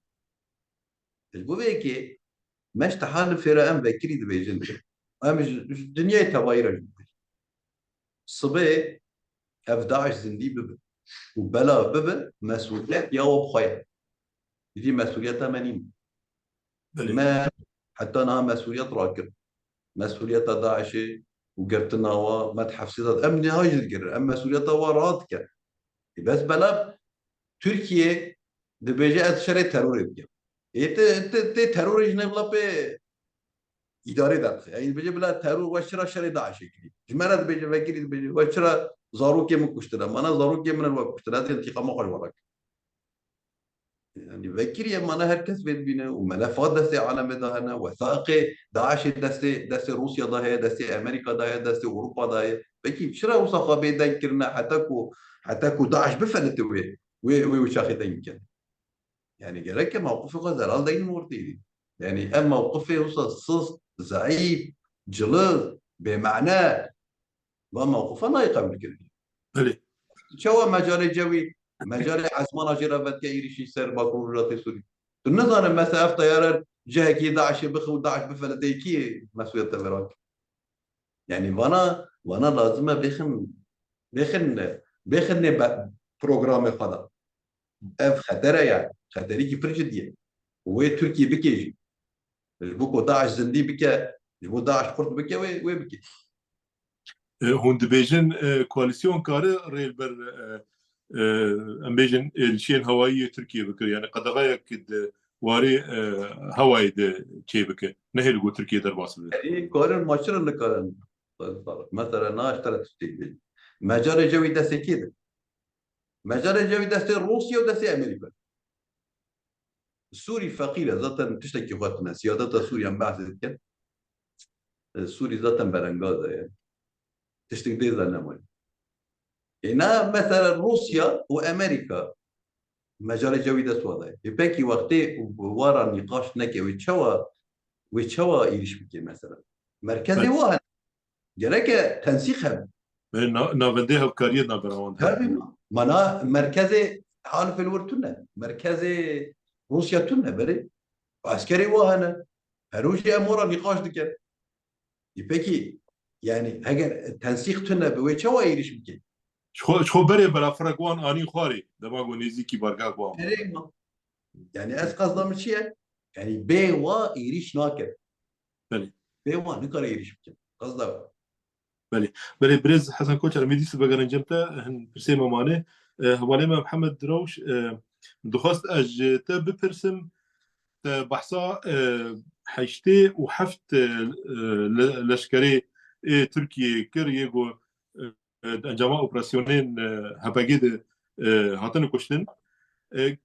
Ji bo vê yekê me ji tehalifê re em vekirî dibêjin. Em ji, ji dinyayê tevayî re jî dibêjin. Sibê ev DAIŞ zindî bibe û belav bibe, mesuliyet ya we bi xwe ye. Êdî mesuliyeta me nîne. Belê. Me heta niha mesuliyet rakir. mesûliyeta DAIŞ'ê û girtina wa, me di hefsê de, em niha jî digirin, em mesûliyeta wa rahat dikin. Ê bes belav Tirkiye dibêje ez şerê terorê dikim. Ê ti, ti, ti terorê ji ne bila pê îdarê derdixe. Ey dibêje bila teror we çira şerê DAIŞ'ê kirî? Ji me re dibêje vekirî dibêje we çira zarokê min kuştine? Mana zarokê min in we kuştine. Ez ê întiqama xwe ji we re kim. Yani vekirî em mana her kes vê dibîne û melefa destê alemê de hene, wesaiqê DAIŞ'ê destê, destê Rûsya de heye, destê Amerîka de heye, destê Ewropa de heye. Pekî çira wisa xwe bê deng kirine heta ku, heta ku DAIŞ bifelite wê, wê, wê uçaxê deng bikin? Yani gerek e mewqifê xwe zelal deynin ortê. Yani ev mewqifê wisa sist, zeîf, ciliz, bêmane, va mewqifa nayê qebûl kirin. Belê. Çawa mecalê cewî, mecalê ezmana jê re vedike êrîşî ser Bakur û Rojhilatê Sûrî? Tu nizane mesela ev teyare cihekî DAIŞ'ê bixe û DAIŞ bifelite, kî mesûliyet te vê re? Yani vana, vana lazim e bêxin, bêxin, bêxin nê be-, programê xwe de. Ev xeter e yani. Xeterîkî pir cidî ye. Wê Tirkiye bike jî. Ji bo ku DAIŞ zindî bike, ji bo DAIŞ xurt bike, wê, wê bike. E, hûn dibêjin, e, koalîsyon kare rê li ber, e, e, em bêjin êrîşiyên hewayî yê Tirkiye bikir. Yani qedexeyek di warê, e, hewayê de çê bike. Nehê li got Tirkiye derbas bibe. Ê, karin ma çira nikarin? Mesela, na ji te re tiştek bêjim. Mecalê cewî destê kê de? Mecalê cewî destê Rûsya û destê Amerîka. Sûrî feqîr e, zaten tiştekî xwe tune. Siyaseta Sûriye em behsê dikin. E, Sûrî zaten berengaz e. Tiştek dê de nemaye. Ê na mesela Rûsya û Amerîka mecalê cewî dest wa de ye. Ê pekî wextê û bi wa re nîqaş neke, wê çawa, wê çawa êrîş bike mesela? Merkezê Belê. wa hene. Gereke tensîq hebe. Belê, na-, navendê hevkariyê navbera wan de. Tabii ma. Mana merkezê halifê li wir tune. Merkezê Rûsya tune, belê. Eskerê wa hene. Her rojê em wa re nîqaş dikin. Ê pekî, yani, heger tensîq tune be, wê çawa êrîş bike? Ji xwe, ji xwe berê belafirek wan anî xwarê, dema ku nêzîkî bargeh wan bû. Erê ma. Yani, ez qasda min çi ye? Yani, bê wa êrîş nake. Belê. Bê wa nikare êrîş bike. Qasda. Belê. Belê, birêz Hesen Koçer, em ê dîsa vegerin cem te, hin pirsê me mane. E, hevalê me Mihemed Rewş, e, dixwest ez ji te bipirsim, te behsa, e, heştê û heft, e, le-, leşkerê ê Tirkiyê kir, yê ku, e, di encama operasyonên, e, H P G de, e, hatine kuştin. E,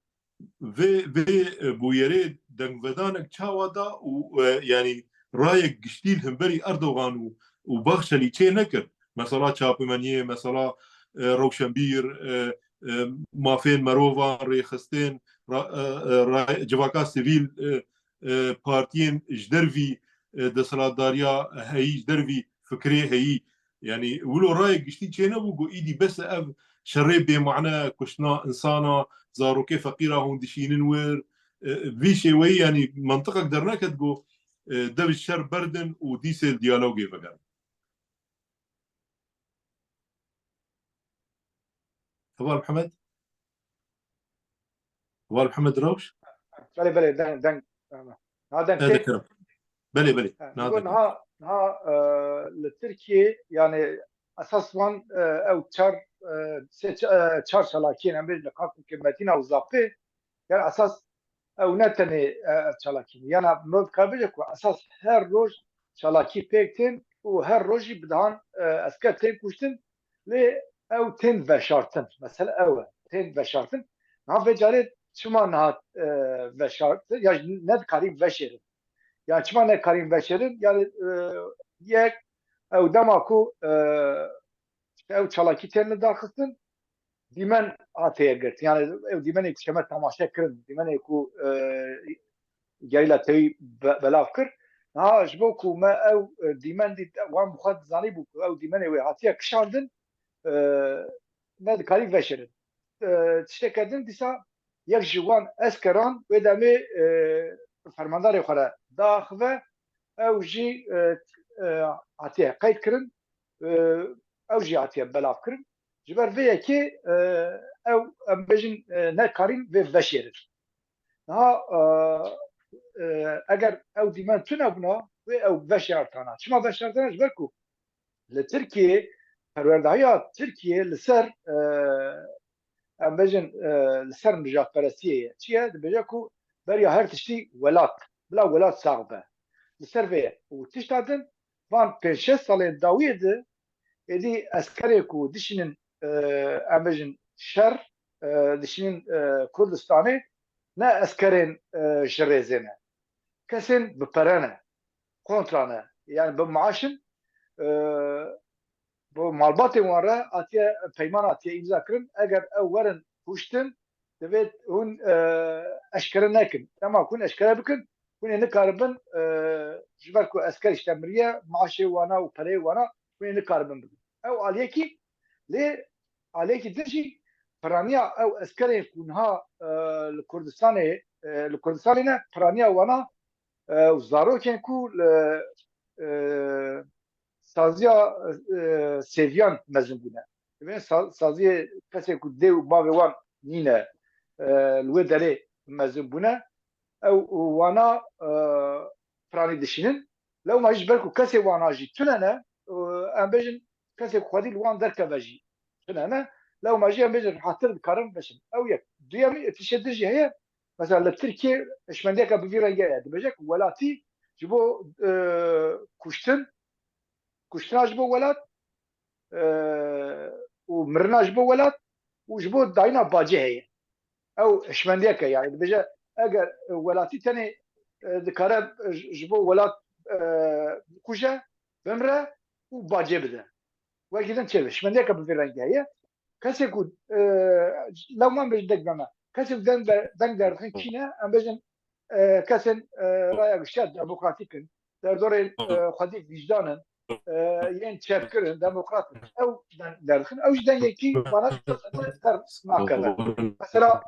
vê, vê, e, bûyerê dengvedanek çawa da û, e, yanî rayek giştî li hemberî Erdogan û, û Baxçelî çê nekir. Mesela çapemeniyê, mesela, e, rewşenbîr, e, e, mafên merovan, rêxistin, ra-, e, e, ra-, civaka sivîl, e, e, partiyên ji dervî, e, desthilatdariya heyî, ji dervî fikrê heyî. Yanî wilo rayek giştî çênebû ku îdî bes e ev şerê bêmane, kuştina insana, zarokê feqîra hûn dişînin wir. E, vî şêweyî, yanî, mentiqek derneket ku, e, dev ji şer berdin û dîsê li diyalogê vegerin. Heval Mihemed? Heval Mihemed Rewş? Belê, belê, deng, deng, ha, deng tê. Dikirim. Belê, belê. Ha, niha, niha, e, li Tirkiyê, yani, esas wan, e, ew çar, e, sê ça-, e, çar çalakiyên em bêjin li Karkûkê, Metîna û Zapê, yani, esas ew ne tenê, e, ev çalakî ne. Yana mirov dikare bêje ku esas her roj çalakî pêk tên û her roj jî bi dehan, e, esker tên kuştin, lê ew tên veşartin. Mesele ew e, tên veşartin. Niha vê carê çima niha, e, veşartin? Ya jî nedikarîn veşêrin. Ya çima nekarîn veşêrin? Yani, e, yek, ew dema ku, e, işte ew çalakî tên li dar xistin, dîmen hatiye girt. Yani ew dîmenê ku şeme temaşe kirin, dîmenê ku, e, gerîla tewî be-, belav kir. Niha ji bo ku me ew, e, dîmen dît, wan bi xwe dizanîbû ku ew dîmenê wê hatiye kişandin, e, nedikarî veşêrin. E, tişteke din dîsa yek ji wan eskeran wê demê, e, fermandarê xwe re daxive, ew jî, e, e, hatiye qeyd kirin, e, ew jî hatiye belav kirin. Ji ber vê yekê, e, ew, em bêjin, e, nekarîn vê veşêrin. Niha, e, e, eger ew dîmen tune bûna, wê ew veşartana. Çima veşartana? Ji ber ku li Tirkiyê, perwerdehiya Tirkiyê li ser, e, em bêjin, e, li ser mijatperestiyê ye. Çi ye? Dibêje ku beriya her tiştî welat, bila welat sax be. Li ser vê ye. Û tişta din, van pênc şeş salên dawiyê de êdî eskerê ku dişînin, e, em bêjin şer, e, dişînin, e, Kurdistanê, ne eskerên, e, ji rêzê ne. Kesên bi pere ne, kontra ne. Yani bi maaş in, e, bi malbatên wan re hatiye peyman hatiye îmza kirin. Eger ew werin kuştin, divê hûn, e, eşkere nekin. Dema ku hûn eşkere bikin, hûn ê nikaribin, e, ji ber ku esker îşte miriye, maaşê wana û pereyê wana hûn ê nikaribin bidin. Ew aliyekî, lê aliyekî din jî piraniya ew eskerên ku niha, e, li Kurdistanê, e, li Kurdistanê ne, piraniya wana, e, û zarokên ku li, e, saziya, e, sêviyan mezin bûne. Divê sa-, saziyê kesê ku dê û bavê wan nîne, e, li wê derê mezin bûne, ew wana, e, piranî dişînin. Lewma jî ji ber ku kesê wana jî tune ne, e, em bêjin kesê ku xwedî li wan derkeve jî tune ne. Lewma jî em bêjin rehattir dikarin veşin. Ew yek. Duyemî tişê din jî heye. Mesela li Tirkiyê hişmendiyeke bi vî rengî heye. Dibêje ku welatî ji bo, e, kuştin, kuştina ji bo welat, e, û mirina ji bo welat û ji bo dayîna bacê heye. Ew hişmendiyek e, yani dibêje, eger welatî tenê, e, dikare ji, ji bo welat, e, bikuje, bimre û bacê bide. Wekî din çêbe, hişmendiyeke bi vî rengî heye. Kesê ku, e, lewman bêjin deng dana. Kesê ku deng, deng derdixin kî ne, em bêjin, e, kesên, e, raya giştiya demokratîk in. Derdorên, e, xwedî vîcdan in. E, yên çepkir in, demokrat in. Ew deng derdixin. Ew jî dengekî bana der nakeve. Mesela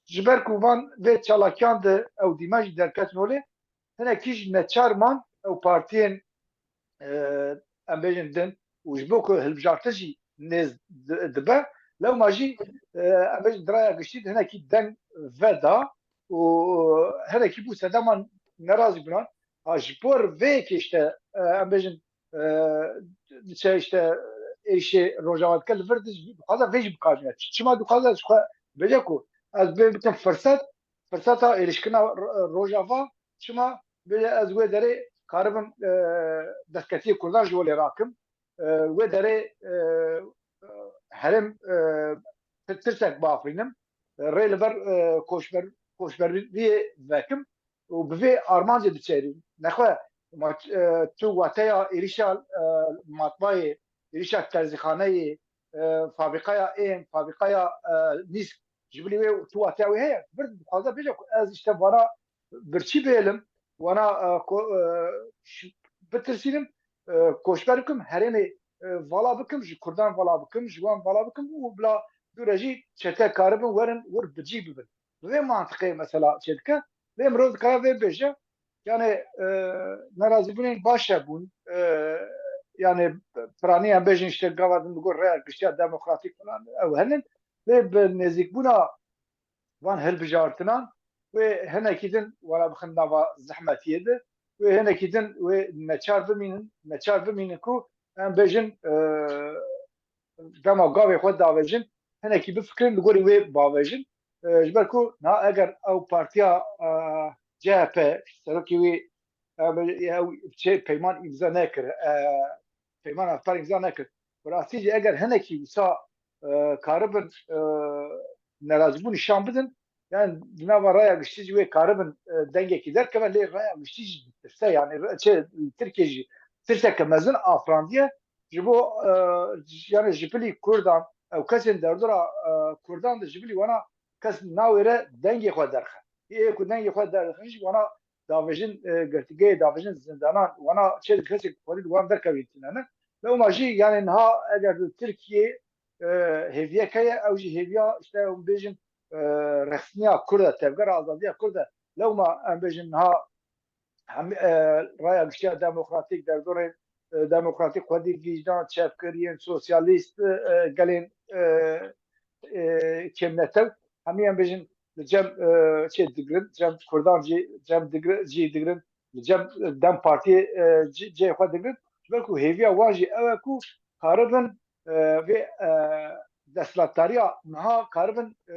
ji ber ku van vê çalakiyan de ew dîmen jî derketin holê, hinekî jî neçar man ew partiyên, e, em bêjin din û ji bo ku hilbijartin jî nêz di-, dibe, lewma jî, e, em bêjin di raya giştî de hinekî deng veda û hinekî bû sedema nerazîbûnan. Ha, ji bo vê yekê işte, e, em bêjin, e, diçe işte êrişê Rojava dike li vir dixwaze vê jî bikar bîne. Çima dixwaze ji xwe bêje ku ez bê bikim firset, firseta êrişkirina Ro-, Rojava, çima bêje ez wê derê karibim, e, destketiyê Kurdan ji holê rakim, e, wê derê, e, e, herêm, e, tir-, tirsek biafirînim, e, rê li ber, e, koçber-, koçberiyê vekim û bi vê armancê diçêrîm. Nexwe ma, e, tu wateya êrişa, e, matbayê, êrişa terzîxaneyê, e, fabrîkaya êm, fabrîkaya, e, nîsk, ji bilî wê tu wateya wê heye. Vir dixwaze bêje ku ez işte vana birçî bêlim, wana, e, ko-, e, ş-, bitirsînim, e, koçber bikim, herêmê, e, vala bikim, ji Kurdan vala bikim, ji wan vala bikim û bila dûre jî çete karibin werin wir bi cî bibin. Bi vê mantiqê mesela çêdike, vê mirov dikare vê bêje, yani, e, nerazîbûnên baş hebûn, e, yani, piranî em bêjin işte gava din li gor rêya giştiya demokratîk falan ew henin, lê bi nêzîkbûna van hilbijartinan wê hinekî din were bixin nava zehmetiyê de, wê hinekî din wê neçar bimînin, neçar bimînin ku em bêjin, e, dema gavê xwe davêjin, hinekî bifikirin, li gorî wê bavêjin. E, ji ber ku niha eger ew partiya, e, C H P, serokê wî, e, ew çê peyman îmza nekir, e, peyman hevpar îmza nekir. Bi rastî jî eger hinekî wisa, e, karibin, e, nerazîbûn nîşan bidin, yani di nava raya giştî jî wê karibin, e, dengekî derkeve, lê raya giştî jî ditirse, yani re-, çi, Tirkiye jî tirseke mezin afirandiye, ji bo, e, yani ji bilî Kurdan, ew kesên derdora, e, Kurdan de ji bilî wana kes nawêre dengê xwe derxe. Ê ku dengê xwe derxin jî wana davêjin, e, girtîgehê, davêjin zindanan, wana çê kesek xwedî di wan derkevî tune ne. Lewma jî yani niha eger di Tirkiyê, e, hêviyek heye, ew jî hêviya işte em bêjin, e, rexsiniya Kurd e, tevgera azadiya Kurd e. Lewma em bêjin niha hem, e, raya giştiya demokratîk, derdorên, e, demokratîk, xwedî vîjdan, çepkiriyên, sosyalîst, e, gelên, e, e, kêmnetew, hemî em bêjin li cem, e, çê digirin, cem Kurdan jî, cem digir-, jî digirin, li cem, e, DEM Partiyê, e, cî-, cihê xwe digirin. Ji ber ku hêviya wan jî ew e ku karibin, e, vê, e, desthilatdariya niha karibin, e,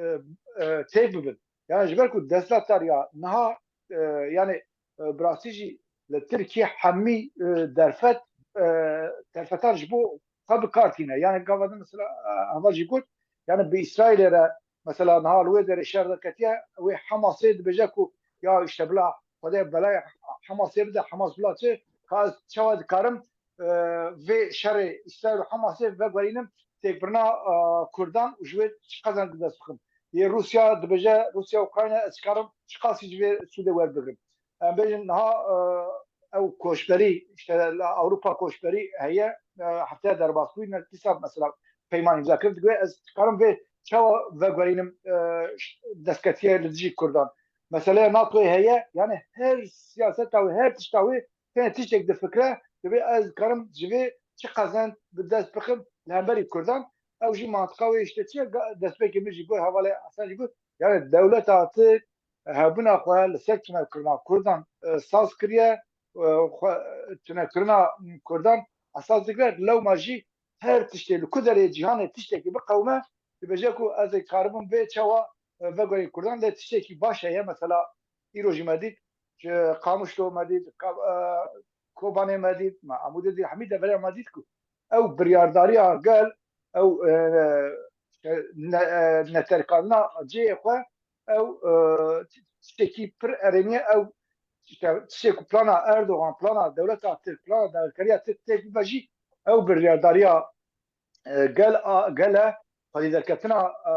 e, têk bibin. Yani ji ber ku desthilatdariya niha, e, yani, e, bi rastî jî li Tirkiye hemî, e, derfet, e, derfetan ji bo xwe bi kar tîne. Yani gava din mesela, e, heval jî got, yani bi Îsraîlê re mesela niha li wê derê şer derketiye, wê Hamasê dibêje ku ya işte bila Xwedê belayê Hamasê bide, Hamas bila çi, ka ez çawa dikarim, e, vê şerê Îsraîl û Hamasê veguherînim têkbirina, e, Kurdan û ji wê çi qezenc bi dest bixim. Yê Rûsya dibêje, Rûsya Ukrayna ez dikarim çiqasî ji vê sûdê werbigrim. Em bêjin niha, e, ew koçberî, işte li Ewropa koçberî heye, e, hefteya derbasbûyî ne dîsa mesela peyman îmza kir, digoye ez dikarim vê çawa veguherînim, e, ş-, destketiye li dijî Kurdan. Meseleya NATOyê heye, yani her siyaseta wê, her tişta wê tenê tiştek difikire, dibê ez dikarim ji vê çi qezenc bi dest bixim li hemberî Kurdan. Ew jî mantiqa wê işte çi ye? Ga-, destpêkê min jî got, hevalê Hasan jî got, yani dewleta Tirk hebûna xwe li ser tunekirina Kurdan, e, saz kiriye, e, xwe, tunekirina Kurdan esas digire, lewma jî her tiştê li ku derê cîhanê tiştekî biqewime, dibêje ku ez ê karibim vê çawa, e, veguherîm Kurdan, lê tiştekî baş heye, mesela îro jî me dît, ji Qamişlo me dît, Ka-, e, Kobanê me dît, me Amûdê dît, hemî devereya me dît ku ew biryardariya gel, ew, e, işte ne-, e, neterkandina cihê xwe, ew, e, tiştekî pir erênî ye, ew işte tiştê ku plana Erdogan, plana dewleta Tirk, plana dagirkeriya Tirk têk bibe jî ew biryardariya, e, gel a, gel e, xwedî derketina, e,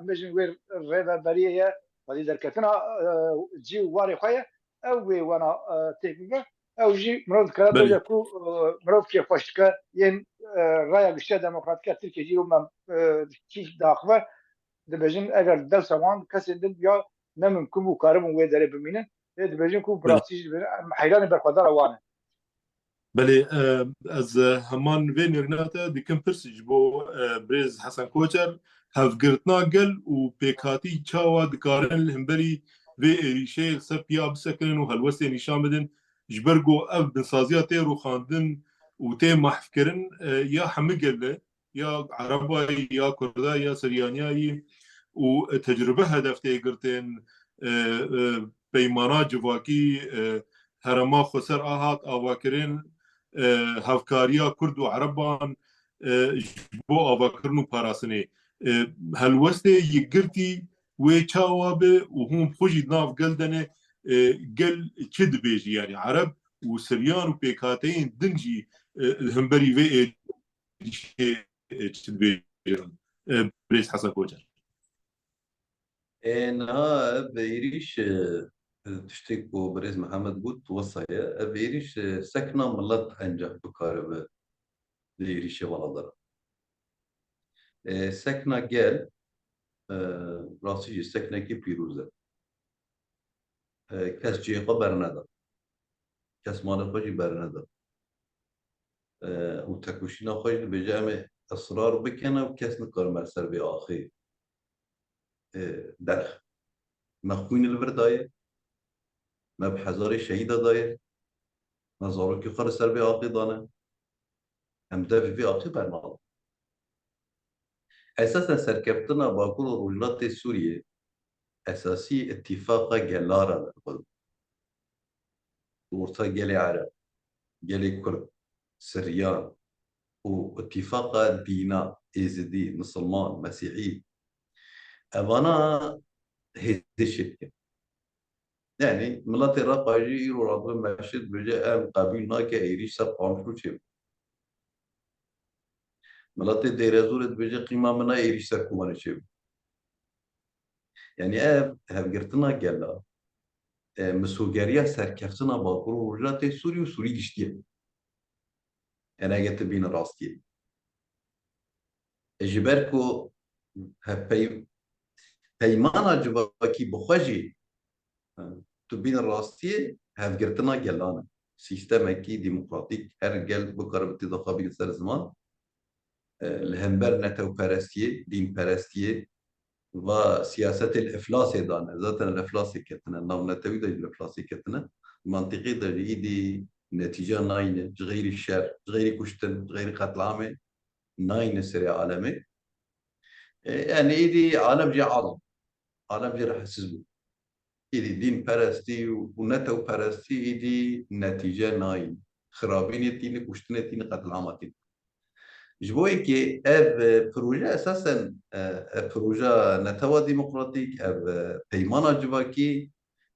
em bêjin wê rêveberiyê ye, xwedî derketina, e, cî û warê xwe ye, ew wê wana, e, têk bibe. Ew jî mirov dikare Belê. bêje ku, e, mirov kêfxweş dike yên, e, raya giştiya demokratîk ya Tirkiye jî wê me, e, kî daxive, dibêjin eger dewsa wan kesên din ya ne mimkun bû karibin wê derê bimînin. Lê dibêjin ku bi Belê. rastî jî dibêjin em heyranê berxwedana wan in. Belê, e, ez, e, heman vê nêrîna te dikim pirs ji bo, e, birêz Hesen Koçer, hevgirtina gel û pêkhatî çawa dikarin li hemberî vê êrîşê li ser piya bisekinin û helwestê nîşan bidin, ji ber ku ev binsaziya tê rûxandin û tê mahfkirin, e, ya hemî gel e, ya Ereba yî, ya Kurda yî, ya Siryanî yî û tecrube hedef tê girtin, e, e, peymana civakî, e, herêma xweser a hat avakirin, e, hevkariya Kurd û Ereban, e, ji bo avakirin û parastinê. E, helwestê yekgirtî wê çawa be û hûn bi xwe jî di nav gel de ne, e, gel çi dibêjî? Yanî Ereb û Siryan û pêkhateyên din jî, e, li hemberî vê êrîşê, e, çi dibêjin? E, birêz Hesen Koçer. Ê, niha ev êrîş, e, tiştê ku birêz Mihemed got, wisa ye. Ev êrîş, e, sekna milet enceh bikaribe di êrîşê vala de. E, sekna gel, e, rastî jî seknekî pîroz e. E, kes cihê xwe berneda. Kes malê xwe jî berneda. E, û tekoşîna xwe jî dibêje, em ê israr bikin û kes nikare me li ser vê axê, e, derxe. Me xwîn li vir daye, me bi hezarê şehîda daye, me zarokê xwe li ser vê axê dane. Em devê vê axê bernadin. Esasen serkeftina Bakur û Rojhilatê Sûriyê esasî îtîfaqa gelan re li xwe. Orta gelê Ereb, gelê Kurd, Siryan û îtîfaqa dîna, Êzidî, Misilman, Mesîhî, evana hêzê çêdikin. Yani miletê Reqa jî îro radibe meşê dibêje, em qebûl nake êrîş ser Qamişlo çêbe. Miletê Dêrezorê dibêje, qîma min e êrîş ser Kobanê çêbe. Yani ev hevgirtina gela, e, misogeriya serkeftina Bakur û Rojhilatê Sûrî û Sûrî giştî ye. Yani eger tu bîne rastiyê. E, ji ber ku hevpey-, peymana civakî bi xwe jî, e, tu bîne rastiyê, hevgirtina gelan e. Sîstemekî demokratîk, her gel bikare bi têda xwe bîne ser ziman, e, li hember netewperestiyê, dînperestiyê, va siyasetê li iflasê dane. Zaten li iflasê ketine. Navnetewî de jî li iflasê ketine. Mantîqî de jî îdî netîca nayne. Ji xeyrî şer, ji xeyrî kuştin, ji xeyrî qetlamê nayne serê alemê. E, yani îdî alem jê az bû. Alem jê rehetsiz bû. Îdî dînperestî û, û netewperestî îdî netîce nayîn. Xirabînê tîni, kuştinê tîni, qetlama tîni. Ji bo yekê ev, e, proje esasen, e, e, proja netewa demokratîk, ev, e, peymana civakî,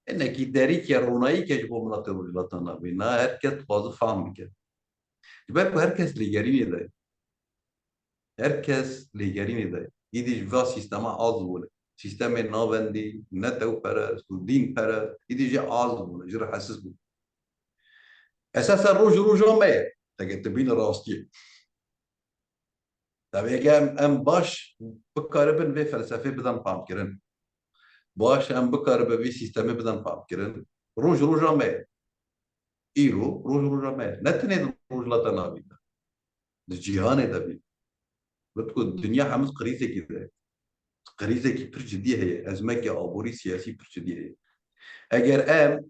hinekî derîke, ronayîke ji bo miletê Rojhilata Navîn. Na her kes dixwaze fam bike. Ji ber ku her kes lêgerînê de ye. Her kes lêgerînê de ye. Îdî ji va sîstema az bûne. Sîstemê navendî, netewperest û dînperest, îdî jê az bûne, jê rehetsiz bûne. Esasen roj û roja me ye. Heke tu bîne rastiyê. Tabii heke em, em baş bikaribin vê felsefê bidan famkirin. Baş em bikaribin vê sîstemê bidan famkirin. Roj û roja me ye. Îro roj û roja me ye. Ne tenê di Rojhilata Navîn de. Di cîhanê de bî. Wek ku dinya hemû krîzekî de ye. Krîzekî pir cidî heye. Ezmeke aborî, siyasî pir cidî heye. Eger em,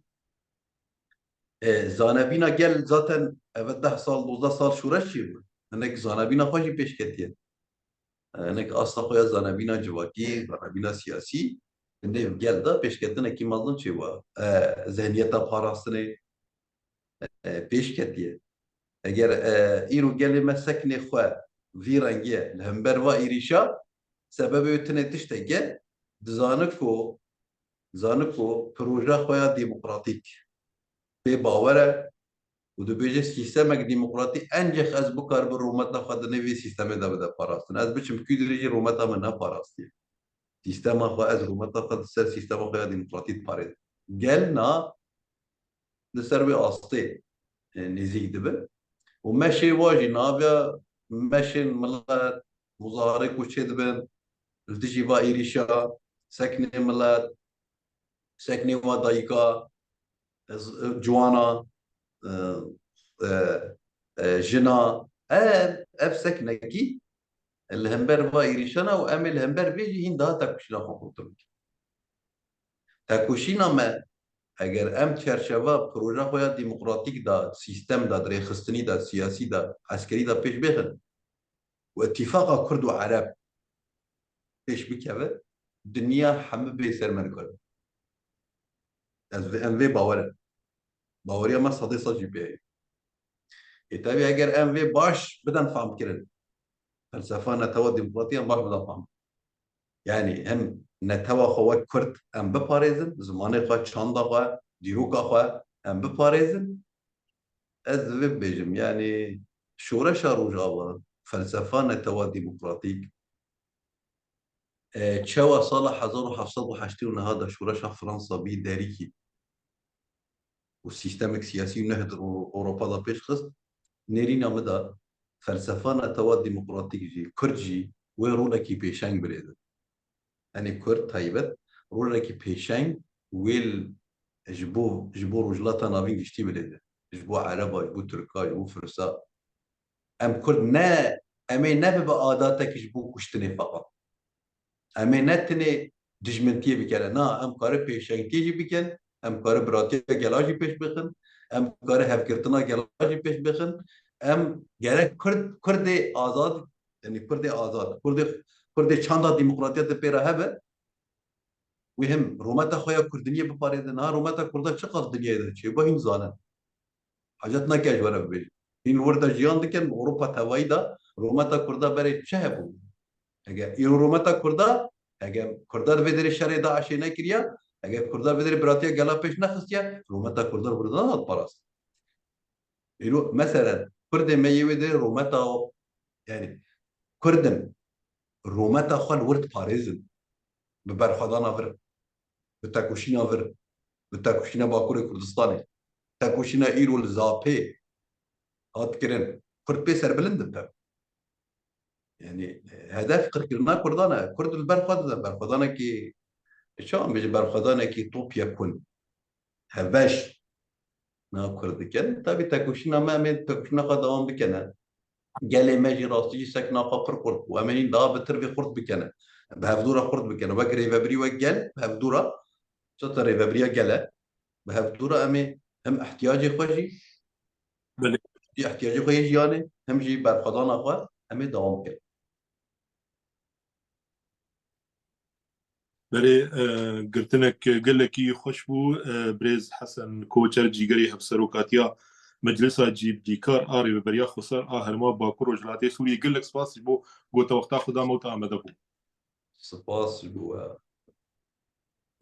e, zanebîna gel zaten eve deh sal, dozdeh sal şoreş çêbû. Hinek zanebîna xwe jî pêş ketiye. E, hinek asta xwe ya zanebîna civakî, zanebîna siyasî, hindê gel de pêşketinekî mezin çêbû. E, zihniyeta parastinê, e, pêş ketiye. Eger, e, îro gelê me seknê xwe vî rengî ye, li hember va êrîşa, sebebê wê tenê tiştek e, dizane ku, dizane ku proja xwe ya demokratîk pê bawer e û dibêje sîstemek demokratîk encex ez bikaribim rûmeta xwe di nêvê sîstemê de bide parastin. Ez biçim kû dirê jî rûmeta min neparastiye. Sîstema xwe ez rûmeta xwe di ser sîstema xwe ya demokratîk diparêzim. Gel na li ser wê astê, e, nêzîk dibin. Û meşê wa jî naviya meşên milet, muzaharê ku çêdibin, li dijî va êrîşa, seknê milet, seknê wa dayika, e, z-, e, ciwana, e, e, e, jina, ev, ev seknekî li hember va êrîşana û em ê li hember vê jî hîn daha tekoşîna xwe qurtir bikin. Tekoşîna me, eger em çerçeva proja xwe ya demokratîk de, sîstem de, rêxistinî de, siyasî de, eskerî de pêş bêxin û îtîfaqa Kurd û Ereb pêş bikeve, dinya hemû bê ser me nikare. Ez vê, em vê bawer in. Baweriya me sedê sed jî pê heye. Ê, tevî eger em vê baş bidin famkirin, felsefa netewa demokratî em baş bidin fam. Yani hem netewa xwe wek Kurd em biparêzin, zimanê xwe, çanda xwe, dîroka xwe em biparêzin. Ez divê bibêjim, yani şoreşa Rojava, felsefa netewa demokratîk, e, çewa sala hezar û heft sed û heştê û neh de şoreşa Fransa bî derîkî û sîstemek siyasî û nehd Ewro-, Ewropa da pêş xist, nêrîna min de felsefa netewa demokratîk jî, Kurd jî wê rolekî pêşeng bilêzin. Enê Kurd taybet rolekî pêşeng wê l-, ji bo, ji bo Rojhilata Navîn giştî bilêzin. Ji bo Ereba, ji bo Tirka, ji bo Firsa. Em Kurd ne, em ê nebibe adatekî ji bo kuştinê feqat. Em ê ne tenê dijmintiyê bikene. Na, em kare pêşengtiyê jî bikin, em kare biratiya gela jî pêş bixin, em kare hevgirtina gela jî pêş bixin. Em gerek Kurd, Kurdê azad, yani Kurdê azad, Kurdê, Kurdê çanda demokratiya di pê re hebe, wê him rûmeta xwe ya kurdiniyê biparêzin. Ha, rûmeta Kurda çiqas dinyayê de çêbû hîn zanin. Hacet nake ji we re bibêjim. Hîn wir de jiyan dikin, Ewropa tevayî de rûmeta Kurda berê çi hebû? Heke îro rûmeta Kurda, heke Kurda di vê derê şerê DAIŞê nekiriya, heke Kurda vê derê biratiya gela pêş nexistiye, rûmeta Kurda li wir de nehat parast. Îro, meselen, Kurdê me yê wê derê rûmeta, yani, Kurd in, rûmeta xwe li wir diparêzin. Bi berxwedana vir, bi tekoşîna vir, bi tekoşîna Bakurê Kurdistanê, tekoşîna îro li Zapê hat kirin. Kurd pê serbilind dibe. Yani, e, hedef qirkirina Kurdan e. Kurd li ber xwe dide. Berxwedanekî, e, çawa em bêjin, berxwedanekî topyekun, hevbeş na Kurd dikin. Tabî tekoşîna me, em ê tekoşîna xwe dewam bikene. Gelê me jî rastî jî sekna xwe pir xurt bû. Em ê hîn daha bitir vê xurt bikene. Bi hevdû re xurt bikin. Wek rêvebirî, wek gel, bi hevdû re, çata rêvebiriya gel e. Bi hevdû re em ê hem ihtiyacê xwe jî, Belê. ihtiyacê xwe yê jiyanê, hem jî berxwedana xwe em ê dewam bikin. Belê, e, girtinek gelekî xweş bû. E, birêz Hesen Koçer, cîgerê Hevserokatiya Meclisa Cîbdîkar a Rêveberiya Xweser a Herêma Bakur Rojhilatê Sûriyê, gelek spas ji bo ku te wexta xwe da me û te amade bû. Spas ji bo we.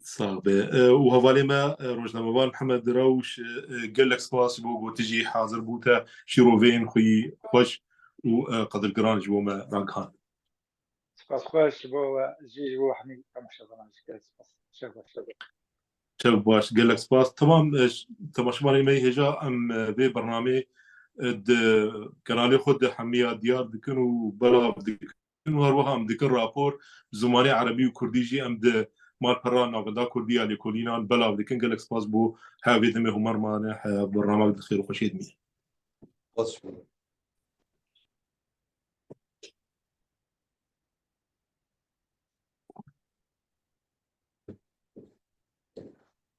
Sax be. E, û hevalê me, e, rojnamevan Mihemed Rewş, e, gelek spas ji bo ku tu jî hazir bû, te şîroveyên xwe yî xweş û, e, qedirgiran ji bo me ragihand. Spas xweş ji bo we jî, ji bo hemî temaşevanan jî gelek spas. Şev baş. Şev baş, gelek spas. Temam, e, ş-, temaşevanê me hêja em, e, vê bernamê, e, di kanalê xwe de hemiya diyar dikin û belav dikin û her wiha em dikin rapor, bi zimanê erebî û kurdî jî em di malpera navenda kurdî ya lêkolînan belav dikin. Gelek spas bo heya vê demê Humer mane, heya bernamek di xêr û xweşiyê dimîne. Spas ji bo we.